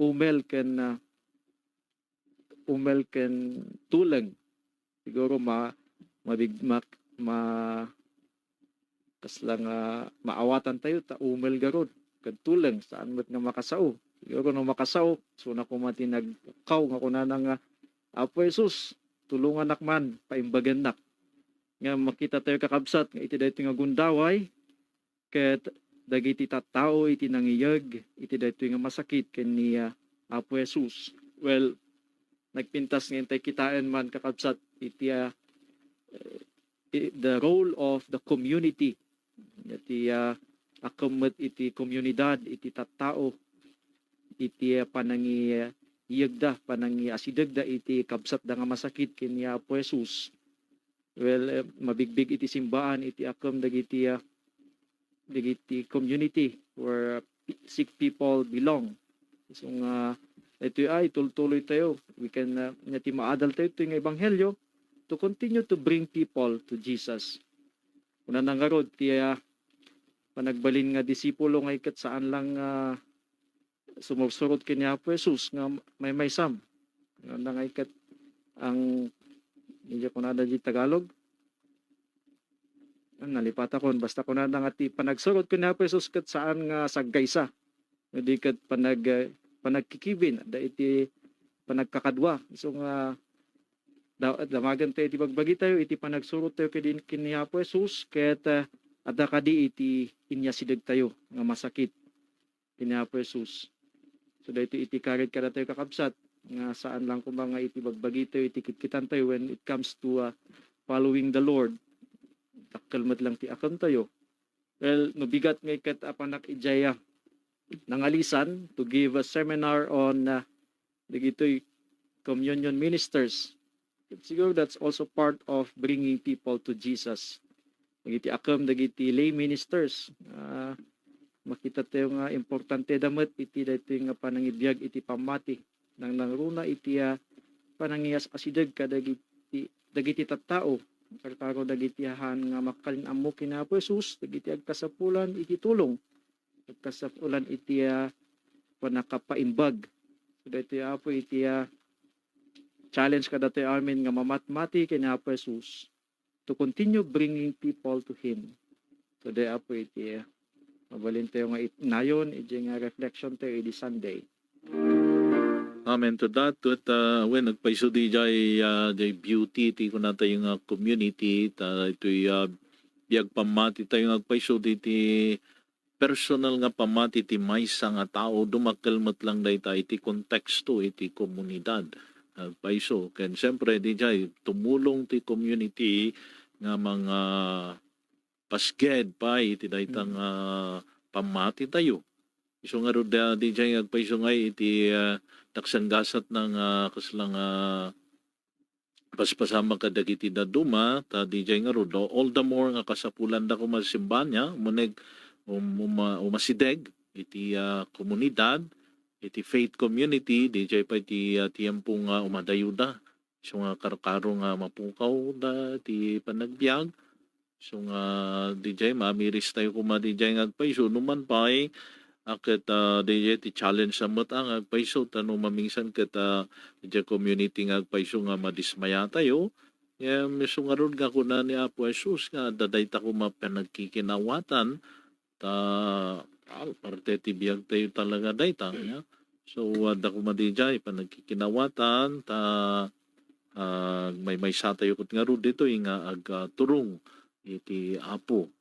umel ken, ah, umel ken tuleng. Siguro ma-, mabig-, ma-, ma-, kasla nga maawatan tayo ta umel garud ken tuleng, saan met nga makasao. Siguro no makasao, suna koma ti nagkaw nga kunana nga, "Apo Jesus, tulongannak man, paimbagennak." Nga makita tayo, kakabsat, nga iti daytoy nga gundaway, ket dagiti tattao iti nangiyeg iti daytoy nga masakit ken ni, ah, Apo Jesus. Well, nagpintas nga intay kitaen man, kakabsat, iti, ah, eh, i-, the role of the community. Iti, ah, akem met iti komunidad, iti tattao, iti, ah, panangiyegda, panangiasidegda iti kabsatda nga masakit ken ni Apo Jesus. Well, eh, mabigbig iti simbaan, iti akem dagiti, ah, dagiti community where pe-, sick people belong. So nga, itoy ay tultuloy tayo. We can, ah, nga ti maadal tayo itoy nga ebanghelyo to continue to bring people to Jesus. Kunana ngarud ti, ah, panagbalin nga disipulo nga iket saan lang, ah, sumursurot ken ni Apo Jesus nga maymaysam. Nga nangaykat ang, hindi ko nada di Tagalog. Ah, nalipat akon. Basta kunana nga ti panagsurot ken ni Apo Jesus ket saan nga saggaysa. Nga di ket panag-, eh, panagkikibin, adda iti panagkakadua. So nga, da-, damagen tayo iti bagbagi tayo, iti panagsurot tayo ken, ken ni Apo Jesus, ket, eh, adda kadi iti inyasideg tayo nga masakit ken ni Apo Jesus. So, daytoy iti karit kadatayo, kakabsat, nga saan lang koma nga iti bagbagi tayo, iti kitkitan tayo when it comes to, uh, following the Lord. Dakkel met lang ti akem tayo. Well, no bigat nga iket a panak idiay, ah, nangalisan to give a seminar on, uh, dagitoy communion ministers. Siguro that's also part of bringing people to Jesus. Dagiti akem dagiti lay ministers, ah, makita tayo nga importante da met iti daytoy nga panangibiag iti pammati. Nangnangruna iti, ah, panangias-asideg kadagiti, dagiti tattao. Karkaro dagiti han nga makalin-ammo ken Apo Jesus, dagiti agkasapulan iti tulong, agkasapulan iti, ah, pannakapaimbag. So, daytoy, Apo, iti, ah, challenge kadatayo amin nga mamatmati ken Apo Jesus to continue bringing people to Him. So, daytoy, Apo, iti, ah, mabalin tayo nga itnayon, iti nga reflection tayo, iti Sunday. Amen to that. Ket, ah, wen, agpayso di jay, ah, jay beauty ti kunatayo nga community, ta itoy, ah, biag pammati tayo nga agpayso di ti personal nga pammati ti maysa nga tao, dumakkel met lang dayta iti konteksto iti komunidad. Agpayso, ken siempre, di jay tumulong ti community nga manga pasged pay iti dayta nga pammati tayo. Isu ngarud, ah, di jay nga agpayso nga iti, ah, nagsanggasat na nga kasla nga paspasamak kadagiti dadduma, ta di jay ngarud, all the more nga kasapulan da koma simbaan, umuneg, um, uma-, umasideg iti, ah, komunidad, iti faith community, di jay pay ti, ah, tiempo nga umadayo da. Isu nga karkaro nga mapukaw da ti panagbiag. Isu nga di jay, maamiris tayo koma di jay nga agpayso. No man pay, a ket, ah, di jay ti challenge a met, ah, nga agpayso. Ta no mamingsan ket, ah, di jay community nga agpayso nga madismaya tayo. Ngem isu ngarud nga kuna ni Apo Jesus nga adda dayta koma panagkikinawatan, ta, ah, parte ti biag tayo talaga dayta, ya. So, adda koma di jay panagkikinawatan, ta, ah, maymaysa tayo ket ngarud ditoy nga ag-, ah, turong iti Apo.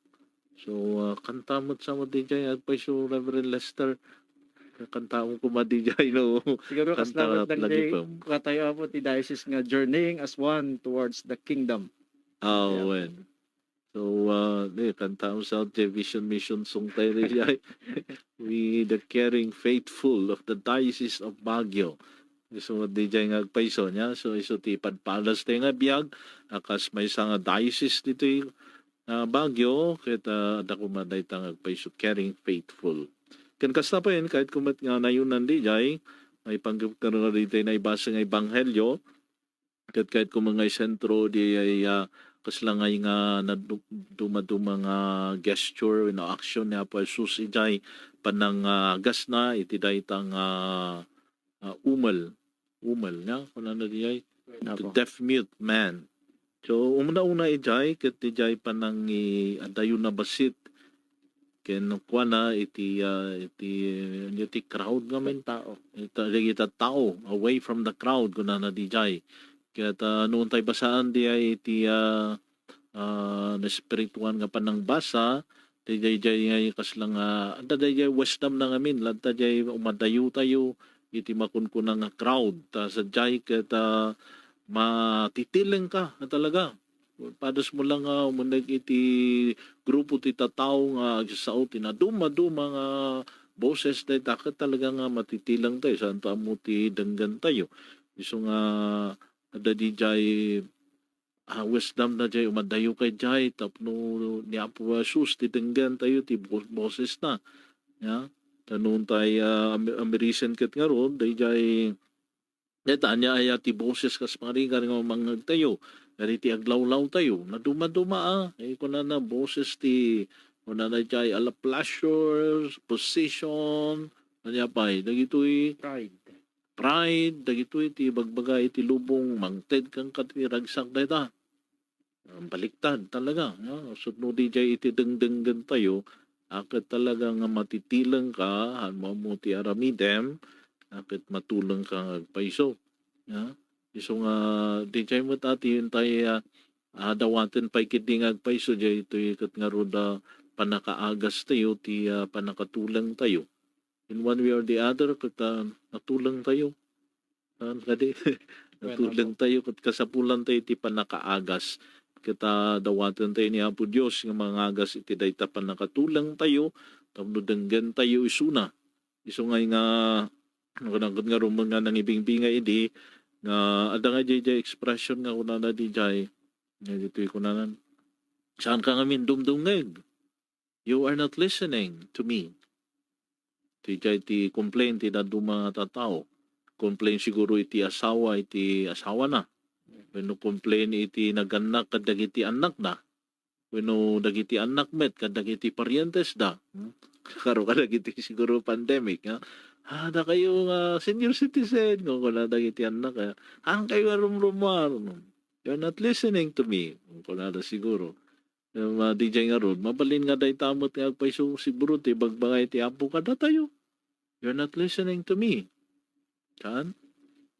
So, ah, kanta met sa met di jay agpayso, Reverend Lester. Kanta mo koma di jay, no? Siguro kasla met dagiti katayo, Apo, ti diocese nga journeying as one towards the kingdom. Ah, wen. So, ah, di, kanta mo sa Vision Mission song tayo, di jay. We, the caring faithful of the Diocese of Baguio. Isu met di jay nga agpayso, ya. So, isu ti ipadpadas tayo nga biag, a kas maysa nga diocese ditoy, ah, Baguio, ket, ah, adda koma dayta nga agpayso, caring faithful. Ken kasta pay, ket koma met nga nayonan di jay, maipanggep nga ditoy naibasa nga ebanghelyo, ket ket koma nga isentro di ay, ah, kasla nga, nga nadu-, dumaduma nga gesture wenno action ni Apo Jesus idiay panang, ah, agasna iti dayta nga, ah, umel. Umel, ya? Kunana di ay? The deaf mute man. So, umuna-una idiay, ket idiay panangi-, adayona bassit kenkuana iti, ah, iti, iti crowd ngamin. Tao. Ita, dagiti tao, away from the crowd, kunana di jay. Ket, ah, no intay basaan di ay iti, ah, ah, naespirituan nga panangbasa, di jay, jay ngay kasla nga, adda jay wisdom na ngamin, lanta jay umadayo tayo, iti makunkuna nga crowd. Ta sadiay ket, ah, matitilengka nga talaga. Padas mo lang nga umuneg iti grupo ti tattao nga agsasao ti nadumaduma nga boses dayta ket talaga nga matitilengtayo, saantayo ammo ti denggen tayo. Isu nga adda didiay, ah, wisdom na diay, umadayo kay diay tapno ni Apo Jesus ti denggen tayo ti bo-, boses na. Ya. Tanong tay, ah, ami-, amirisen ket ngarud, daydiay, dayta, ania aya ti boses kas pangarigan nga mamangngeg tayo, daydi ti aglawlaw tayo. Nadumaduma, ah. Eh, kunana, boses ti, kunana diay, ala pleasures, position, ania pay, dagitoy Pride. pride, dagitoy ti ibagbaga iti lubong, mangted kenka ti ragsak dayta. Ah, baliktad talaga, no? Sudno didiay iti dengdenggen tayo, a ket talaga nga matitilengka, ammo ti aramidem, a ket matulengka nga agpayso. Ya? Isu nga didiay met a ti intay, ah, ah, dawaten pay ketdi nga agpayso, diay itoy ket ngarud a pannakaagas tayo ti, ah, pannakatuleng tayo. In one way or the other, ket, ah, natuleng tayo. Ah, kadi, natuleng tayo, ket kasapulan tayo iti pannakaagas. Ket, ah, dawaten tayo ni Apo Dios nga mangagas iti dayta pannakatuleng tayo, tapno denggen tayo isuna. Isu ngay nga, ano, kunana ket ngarud nga nangibingbingay idi, nga adda nga diay, diay expression nga kunana didiay, nga ditoy kunana, "Saanka ngamin dumdumngeg? You are not listening to me." Didiay ti complain ti dadduma nga tattao. Complain siguro iti asawa, iti asawana. Wenno complain iti nagannak kadagiti annakna. Wenno dagiti annak met kadagiti parientesda. Hmm? Karo kadagiti siguro pandemic, ha? "Ah, dakayo nga senior citizen," kunkuna dagiti annak, ha? "Saankayo a rumrumuar? You're not listening to me," kunkunada siguro. Em, ah, didiay ngarud, mabalin nga dayta met nga agpayso siguro ti ibagbaga iti Apo kadatayo. "You're not listening to me." Saan?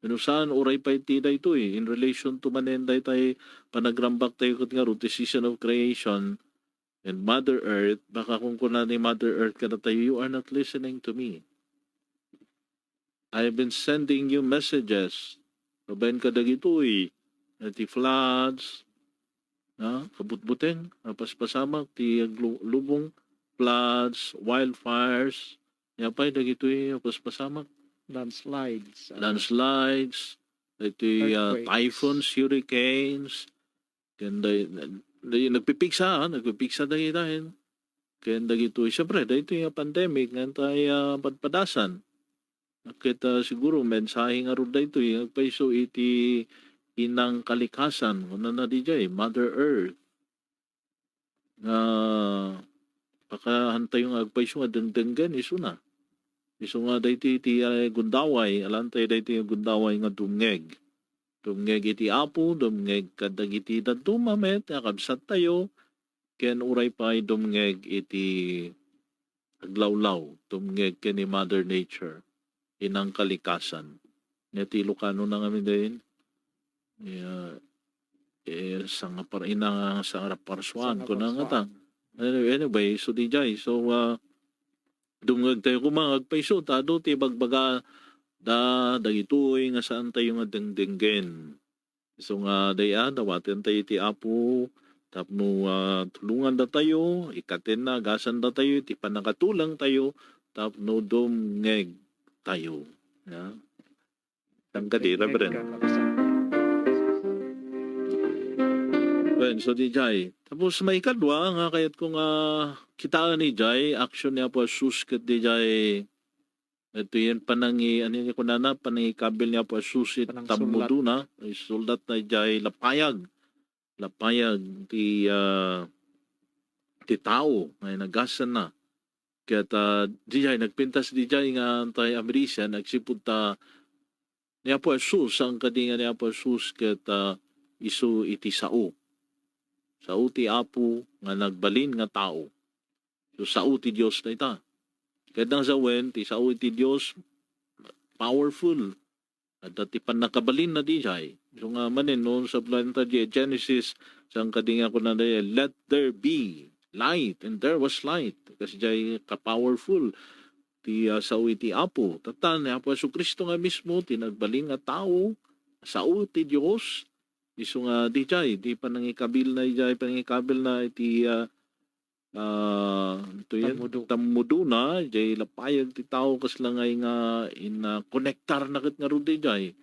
Wenno saan, uray pay ti daytoy, in relation to manen daytay panagrambak tayo ket ngarud ti season of creation and Mother Earth, baka kunkuna ni Mother Earth kadatayo, "You are not listening to me. I have been sending you messages." Babaen kadagitoy, eh, ti floods, na, kabutbuteng, napaspasamak, ti aglu-, lubong, floods, wildfires, ania pay dagitoy napaspasamak? Landslides, ah, Landslides, dagitoy, ah, earthquakes. Typhoons, hurricanes, ken day-, day-, nagpipigsa, ah, nagpipigsa dagita, eh. Ken dagitoy, siyempre, daytoy nga pandemic, nga intay, ah, padpadasan. Ket, ah, siguro, mensahe ngarud daytoy, agpayso iti inang kalikasan, kunana didiay, Mother Earth. Nga, pakahantayo nga agpayso nga dengdenggen, isuna. Isu nga daytoy ti, ah, gundaway, alantayo daytoy nga gundaway nga dumngeg. Dumngeg iti Apo, dumngeg kadagiti dadduma met nga kabsattayo, ken uray pay dumngeg iti aglawlaw, dumngeg ken ni Mother Nature, inang kalikasan. Nia ti Ilocano na ngamin dayen, ya, eh, sangapar-, inang sangaraparsuan, kuna ngata. Anyway, anyway, so didiay, so, ah, dumngegtayo koma nga agpayso, ta adu ti ibagbaga da dagitoy nga saantayo nga dengdenggen. Isu nga dayta, dawaten tayo iti Apo tapno, ah, tulongan datayo, ikkatenna, agasan datayo iti pannakatuleng tayo tapno dumngeg tayo. Ya. Saan kadi, Reverend? Wen, so didiay. Tapos maikadua nga kayatko nga kitaen idiay, action ni Apo Jesus ket didiay Ito yan panangi-, ano yan kunana, panangikabil ni Apo Jesus iti tammudona, isulat na idiay lapayag. Lapayag ti, ah, ti tao nga inagasanna. Ket, ah, didiay, nagpintas didiay nga intay a merisian, agsipud ta ni Apo Jesus, saan kadi nga ni Apo Jesus ket, ah, isu iti sao. Sao ti Apo nga nagbalin nga tao. So, sao ti Dios dayta. Ket nangsawen, ti sao iti Dios, powerful. Adda ti pannakabalinna diay. So nga manen, no, sablaenta diay Genesis, saan kadi nga kunana diay, "Let there be light," and there was light. Kas diay ka-powerful. ti, ah, sao iti Apo. Tatta, ni Apo Jesu-Cristo nga mismo ti nagbalin nga tao, sao ti Dios. Isu nga dijay, di panangikabilna, dijay panangikabilna iti, ah, ah, ito yan, Tammudo. Tammudona, dijay lapayag ti tao kasla ngay nga in, ah, konektarna ket ngarud dijay.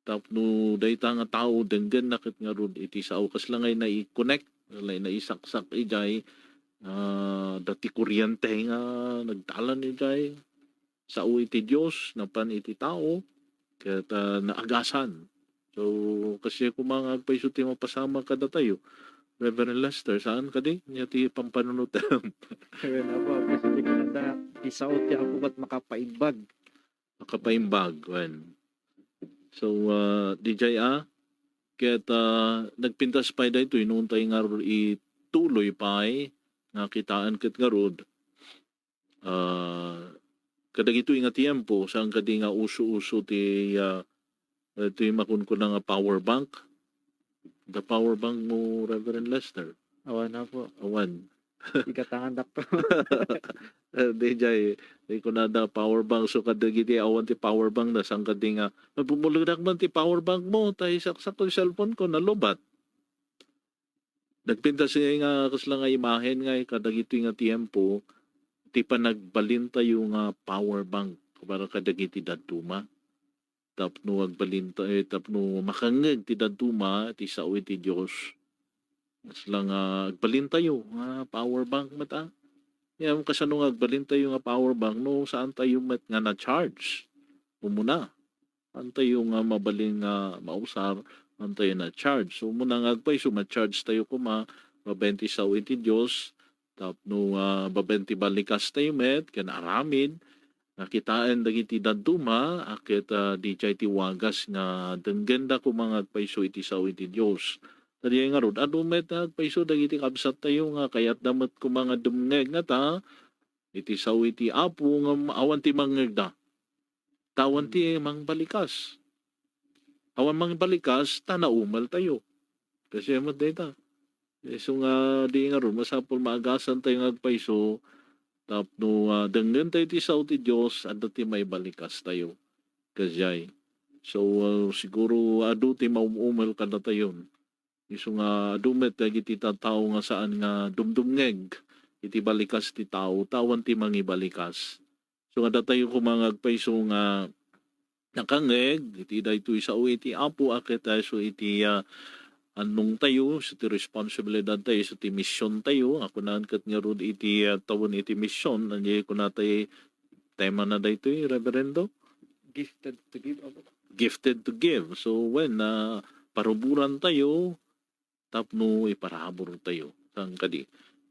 Tapno dayta nga tao, denggenna ket ngarud iti sao. Kasla ngay nai-connect, kasla naisaksak ijay, ah, dati kuryente nga nagdalan ijay. Sao iti Dios, napan iti tao, ket, ah, naagasan. So, kasdiay koma nga agpayso ti mapasamak kadatayo. Reverend Lester, saan kadi? Ania ti pampanunotem? Wen, Apo, Apo, sige, kinanda, ti sao ti Apo ket makapaimbag. Makapaimbag, wen. So, ah, dijay a, ket, ah, nagpintas pay daytoy, no, intay ngarud ituloy pay nga kitaan ket ngarud, ah, kadagitoy nga tiempo, saan kadi nga uso-uso ti, ah, daytoy makunkuna nga power bank? The power bank mo, Reverend Lester? Awan, Apo. Awan. Igatangan dakto. Eh, dijay, di kunada power bank. So, kadagiti awan ti power bank na, saan kadi nga, "Ay, bumulagak man ti power bank mo, ta isaksak ko ti cellphone ko, nalubat." Nagpintas nga kasla nga imahen nga kadagitoy nga tiempo, ti panagbalintayo nga power bank para kadagiti dadduma. Tapno agbalinta-, eh, tapno makangngeg ti dadduma ti sao iti Dios. Kasla nga agbalintayo nga power bank met a. Ngem kasano nga agbalintayo nga power bank no saantayo met nga na-charge? Umuna, saantayo nga mabalin nga mausar, saantayo na-charge. So, umuna nga agpayso, ma-charge tayo koma babaen ti sao iti Dios, tapno, ah, babaen ti balikastayo met ken aramid nga kitaen dagiti dadduma a ket, ah, dijay ti wagas nga denggenda koma nga agpayso iti sao iti Dios. Ta diay ngarud, adu met nga agpayso dagiti kabsattayo nga kayatda met koma nga dumngeg ngata iti sao iti Apo ngem awan ti mangngegda. Ta awan ti mangbalikas. Awan mangbalikas ta naumeltayo. Kasdiay met dayta. Isu nga di ngarud, masapul maagasantayo nga agpayso tapno, ah, dengngen tayo ti sao ti Dios, adda ti maibalikas tayo. Kasdiay. So, ah, siguro adu ti maum-umel kadatayon. Isu nga adu met dagiti tattao nga saan nga dumdumngeg iti balikas ti tao, ta awan ti mangibalikas. So, nga datayo koma nga agpayso nga nakangngeg iti daytoy sao iti Apo a ket isu iti, ah, annongtayo, isu ti responsibilidadtayo, isu ti misiontayo. A kunaan ket ngarud iti, ah, tawen iti mision, ania kunatayo temana daytoy, Reverendo? Gifted to give, Apo. Gifted to give. So, wen, ah, paruborantayo, tapno iparaburtayo. Saan kadi?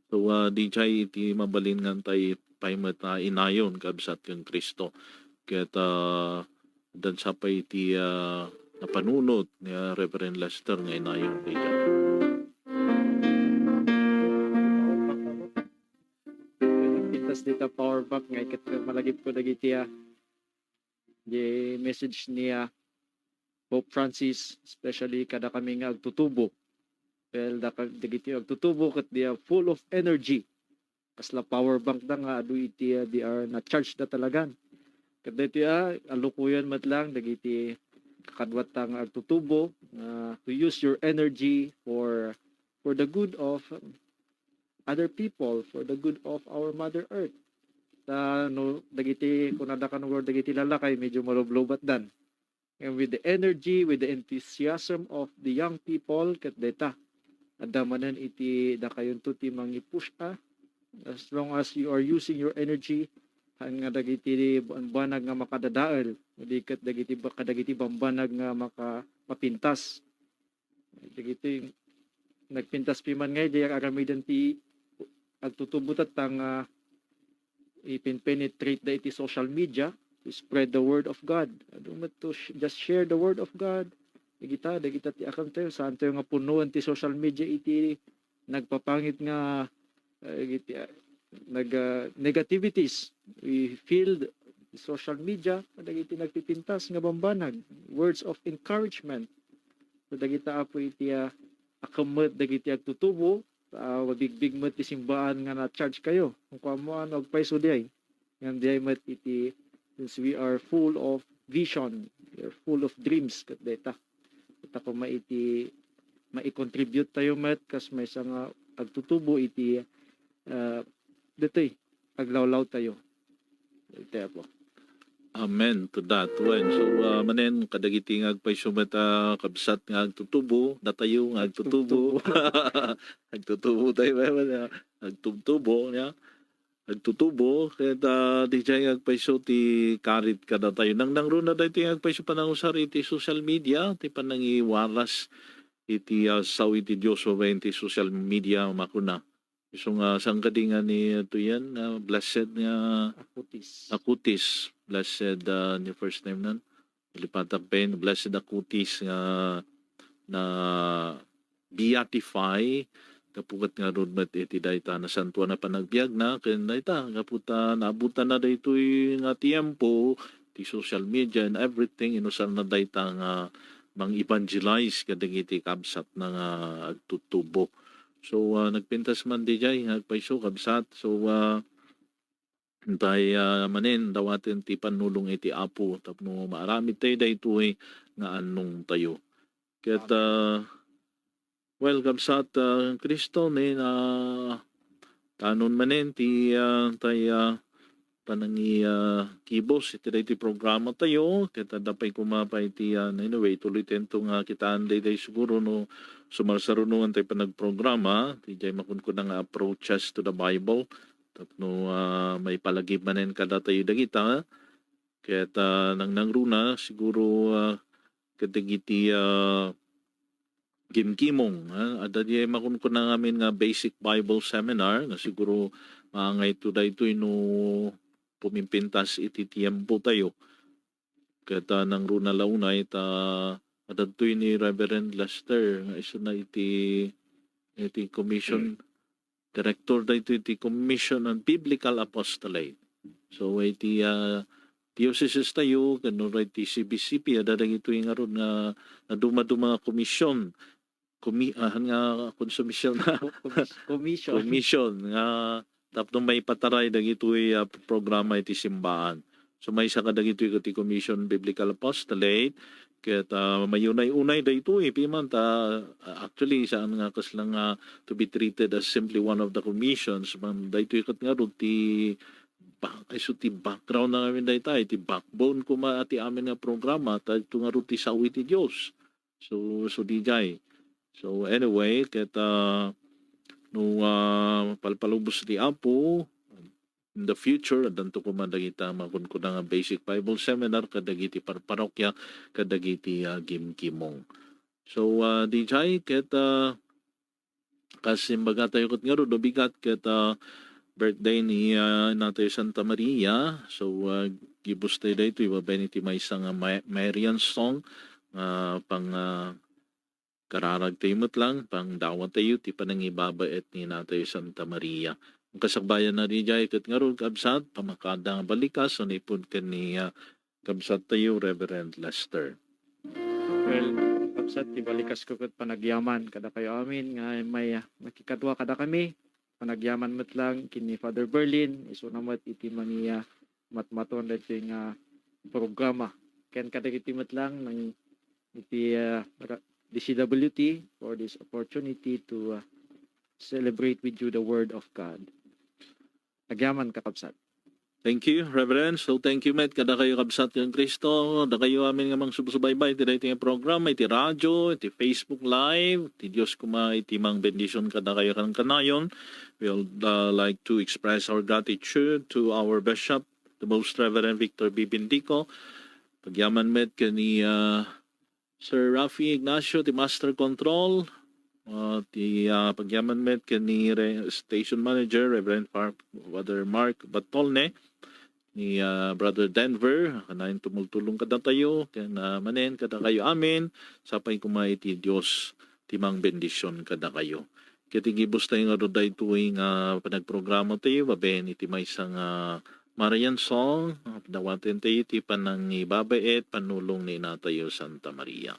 So, ah, dijay iti mabalin nga tay pay met a inayon, kabsat, ken Cristo. Ket, ah, adda sa pay iti, ah, napanunot ni, ah, Reverend Lester nga inayon dijay. Pintas dita power bank nga iket malagip ko dagiti, ah, di message ni, ah, Pope Francis, especially kada kami nga agtutubo. Well, daka-, dagiti agtutubo ket they are full of energy. Kasla power bank da nga adu iti, ah, they are na-charge da talagan. Ket daytoy, ah, alukoyen met lang dagiti kakaduatta nga agtutubo, ah, to use your energy for, for the good of, um, other people, for the good of our Mother Earth. Ta no dagiti kunada kano dagiti lalakay, medyo malublubatdan. And with the energy, with the enthusiasm of the young people, ket dayta, adda manen iti dakayonto ti mangipush-a. As long as you are using your energy, haan nga dagiti banbanag nga makadadael, di ket dagiti ba-, kadagiti bambanag nga maka-, mapintas. Dagiti nagpintas piman nga, di aramiden ti agtutubo tatta nga ipin-penetrate da iti social media to spread the word of God. Adu met to sh-, just share the word of God. Dagita, dagita ti akantayo, saantayo nga punoen ti social media iti nagpapangit nga, ah, iti, ah, nag, ah, negativities. We filled social media kadagiti nagpipintas nga bambanag, words of encouragement. So, dagita, Apo, iti, ah, akemmet dagiti agtutubo, ah, mabigbig met ti simbaan nga na-charge kayo. Kung kuan mo, ano, agpayso diay. Ngem diay met iti, since we are full of vision, we are full of dreams, ket dayta. Ita koma iti maikontribute tayo met kas maysa nga agtutubo iti, ah, ditoy aglawlaw tayo. Iti Apo. Amen to that. Well, so, ah, manen, kadagiti nga agpayso met, ah, kabsat nga agtutubo, datayo nga agtutubo. Agtutubo. Agtutubo tayo, eh, wala. Agtubtubo, niya. Agtutubo, ket, ah, diay nga agpayso ti karit kadatayo. Nangnangruna daytoy nga agpayso panangusar iti social media, ti panangiwaras iti, ah, sao iti Dios babaen ti social media, makuna. Isu nga, saan kadi nga ni, ito yan, nga blessed nga Acutis. Acutis. Blessed, ah, ni first name nan. Nalipatak pen, blessed Acutis nga na beatify, gapu ket ngarud met iti dayta nasantuan a panagbiagna, ken dayta, gapu ta naabutanna daytoy nga tiempo, ti social media and everything, inusarna dayta nga mang-evangelize kadagiti kabsatna nga agtutubo. So, ah, nagpintas man diay nga agpayso, kabsat. So, ah, tay, ah, manen dawaten ti pannulong iti Apo tapno maaramid tayo daytoy nga annong tayo. Ket, ah, well, kabsat, ah, Cristo, ni, ah, kanon manen ti, ah, tay, ah, panangi, ah, kibos iti daytoy programa tayo. Ket adda pay koma pay ti, ah, anyway, ituloy tayo nga kitaan daytoy siguro no sumarsarunongan tayo panagprograma. Ti jay makunkuna nga approaches to the Bible. Tapno, ah, maipalagip manen kadatayo dagita. Ket, ah, nangnangruna siguro, ah, kadagiti, ah, gimgimong, ah, adda diay makunkuna ngamin nga basic Bible seminar nga siguro maangayto daytoy no pumimpintas iti tiempo tayo. Ket, ah, nangruna la unay ta adda daytoy ni Reverend Lester nga isuna iti, iti commission. Director daytoy ti Commission on Biblical Apostolate. So, iti, ah, diocese tayo, ken no iti C B C P, adda dagitoy ngarud nga nadumaduma nga komisyon. Komi-, ah, nga konsumisyon na. Ko-, komis-, commission. Commission nga tapno maipataray dagitoy, ah, programa iti simbaan. So, maysa kadagitoy ket ti Commission Biblical Apostolate, ket, ah, mayunay-unay daytoy, piman ta, ah, actually, saan nga kasla nga to be treated as simply one of the commissions, man daytoy ket ngarud ti ba-, isu ti background na ngamin dayta, iti backbone koma ti amin nga programa, ta ito ngarud ti sao iti Dios. So, so, dijay. So, anyway, ket, ah, no, ah, palpalubos ti Apo, in the future, addanto koma dagita makunkuna nga basic Bible seminar kadagiti parparokya, kadagiti, ah, gimgimong. So, ah, dijay ket, ah, kas imbagatayo ket ngarud, no bigat ket, ah, birthday ni, ah, Inatayo Santa Maria. So, ah, gibus tayo daytoy babaen iti maysa nga Ma-, Marian song nga pang, ah, kararag tayo met lang, pangdawat tayo ti panangibabaet ni Inatayo Santa Maria. Kasakbayan na dijay ket ngarud, kabsat, pamakada nga balikas, manipud ken ni, ah, kabsat tayo, Reverend Lester. Well, kabsat, ti balikas ko ket panagyaman kadakayo amin nga may, ah, makikadua kadakami. Panagyaman met lang ken ni Father Berlin, isuna met iti mangi-, ah, matmaton daytoy nga programa. Ken kadagiti met lang nang iti, ah, ra-, D C W T for this opportunity to, ah, celebrate with you the Word of God. Agyaman, kakabsat. Thank you, Reverend. So, thank you met kadakayo, kabsat ken Cristo, dakayo amin nga mangsubsubaybay iti daytoy nga programa, iti radio, iti Facebook Live. Ti Dios koma iti mangbendisyon kadakayo kankanayon. We would, uh, like to express our gratitude to our Bishop, the Most Reverend Victor B. Bindico. Pagyaman met ken ni, uh, Sir Rafi Ignacio, ti Master Control, uh, ti, uh, pagyaman met ken ni Re-, Station Manager, Reverend Far-, Father Mark Batolne, ni, uh, Brother Denver, kanayon tumultulong kadatayo, ken, uh, manen kadakayo amin, sapay koma iti Dios ti mangbendisyon kadakayo. Ket igibus tayo ngarud daytoy nga panagprograma tayo, babaen iti maysa nga Marian song, dawaten tayo iti panangibabaet, pannulong ni Inatayo Santa Maria.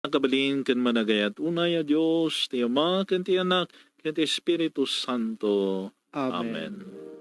Makabalin ken managayat unay a Dios, ti Ama, ken ti Anak, ken ti Espiritu Santo. Amen. Amen.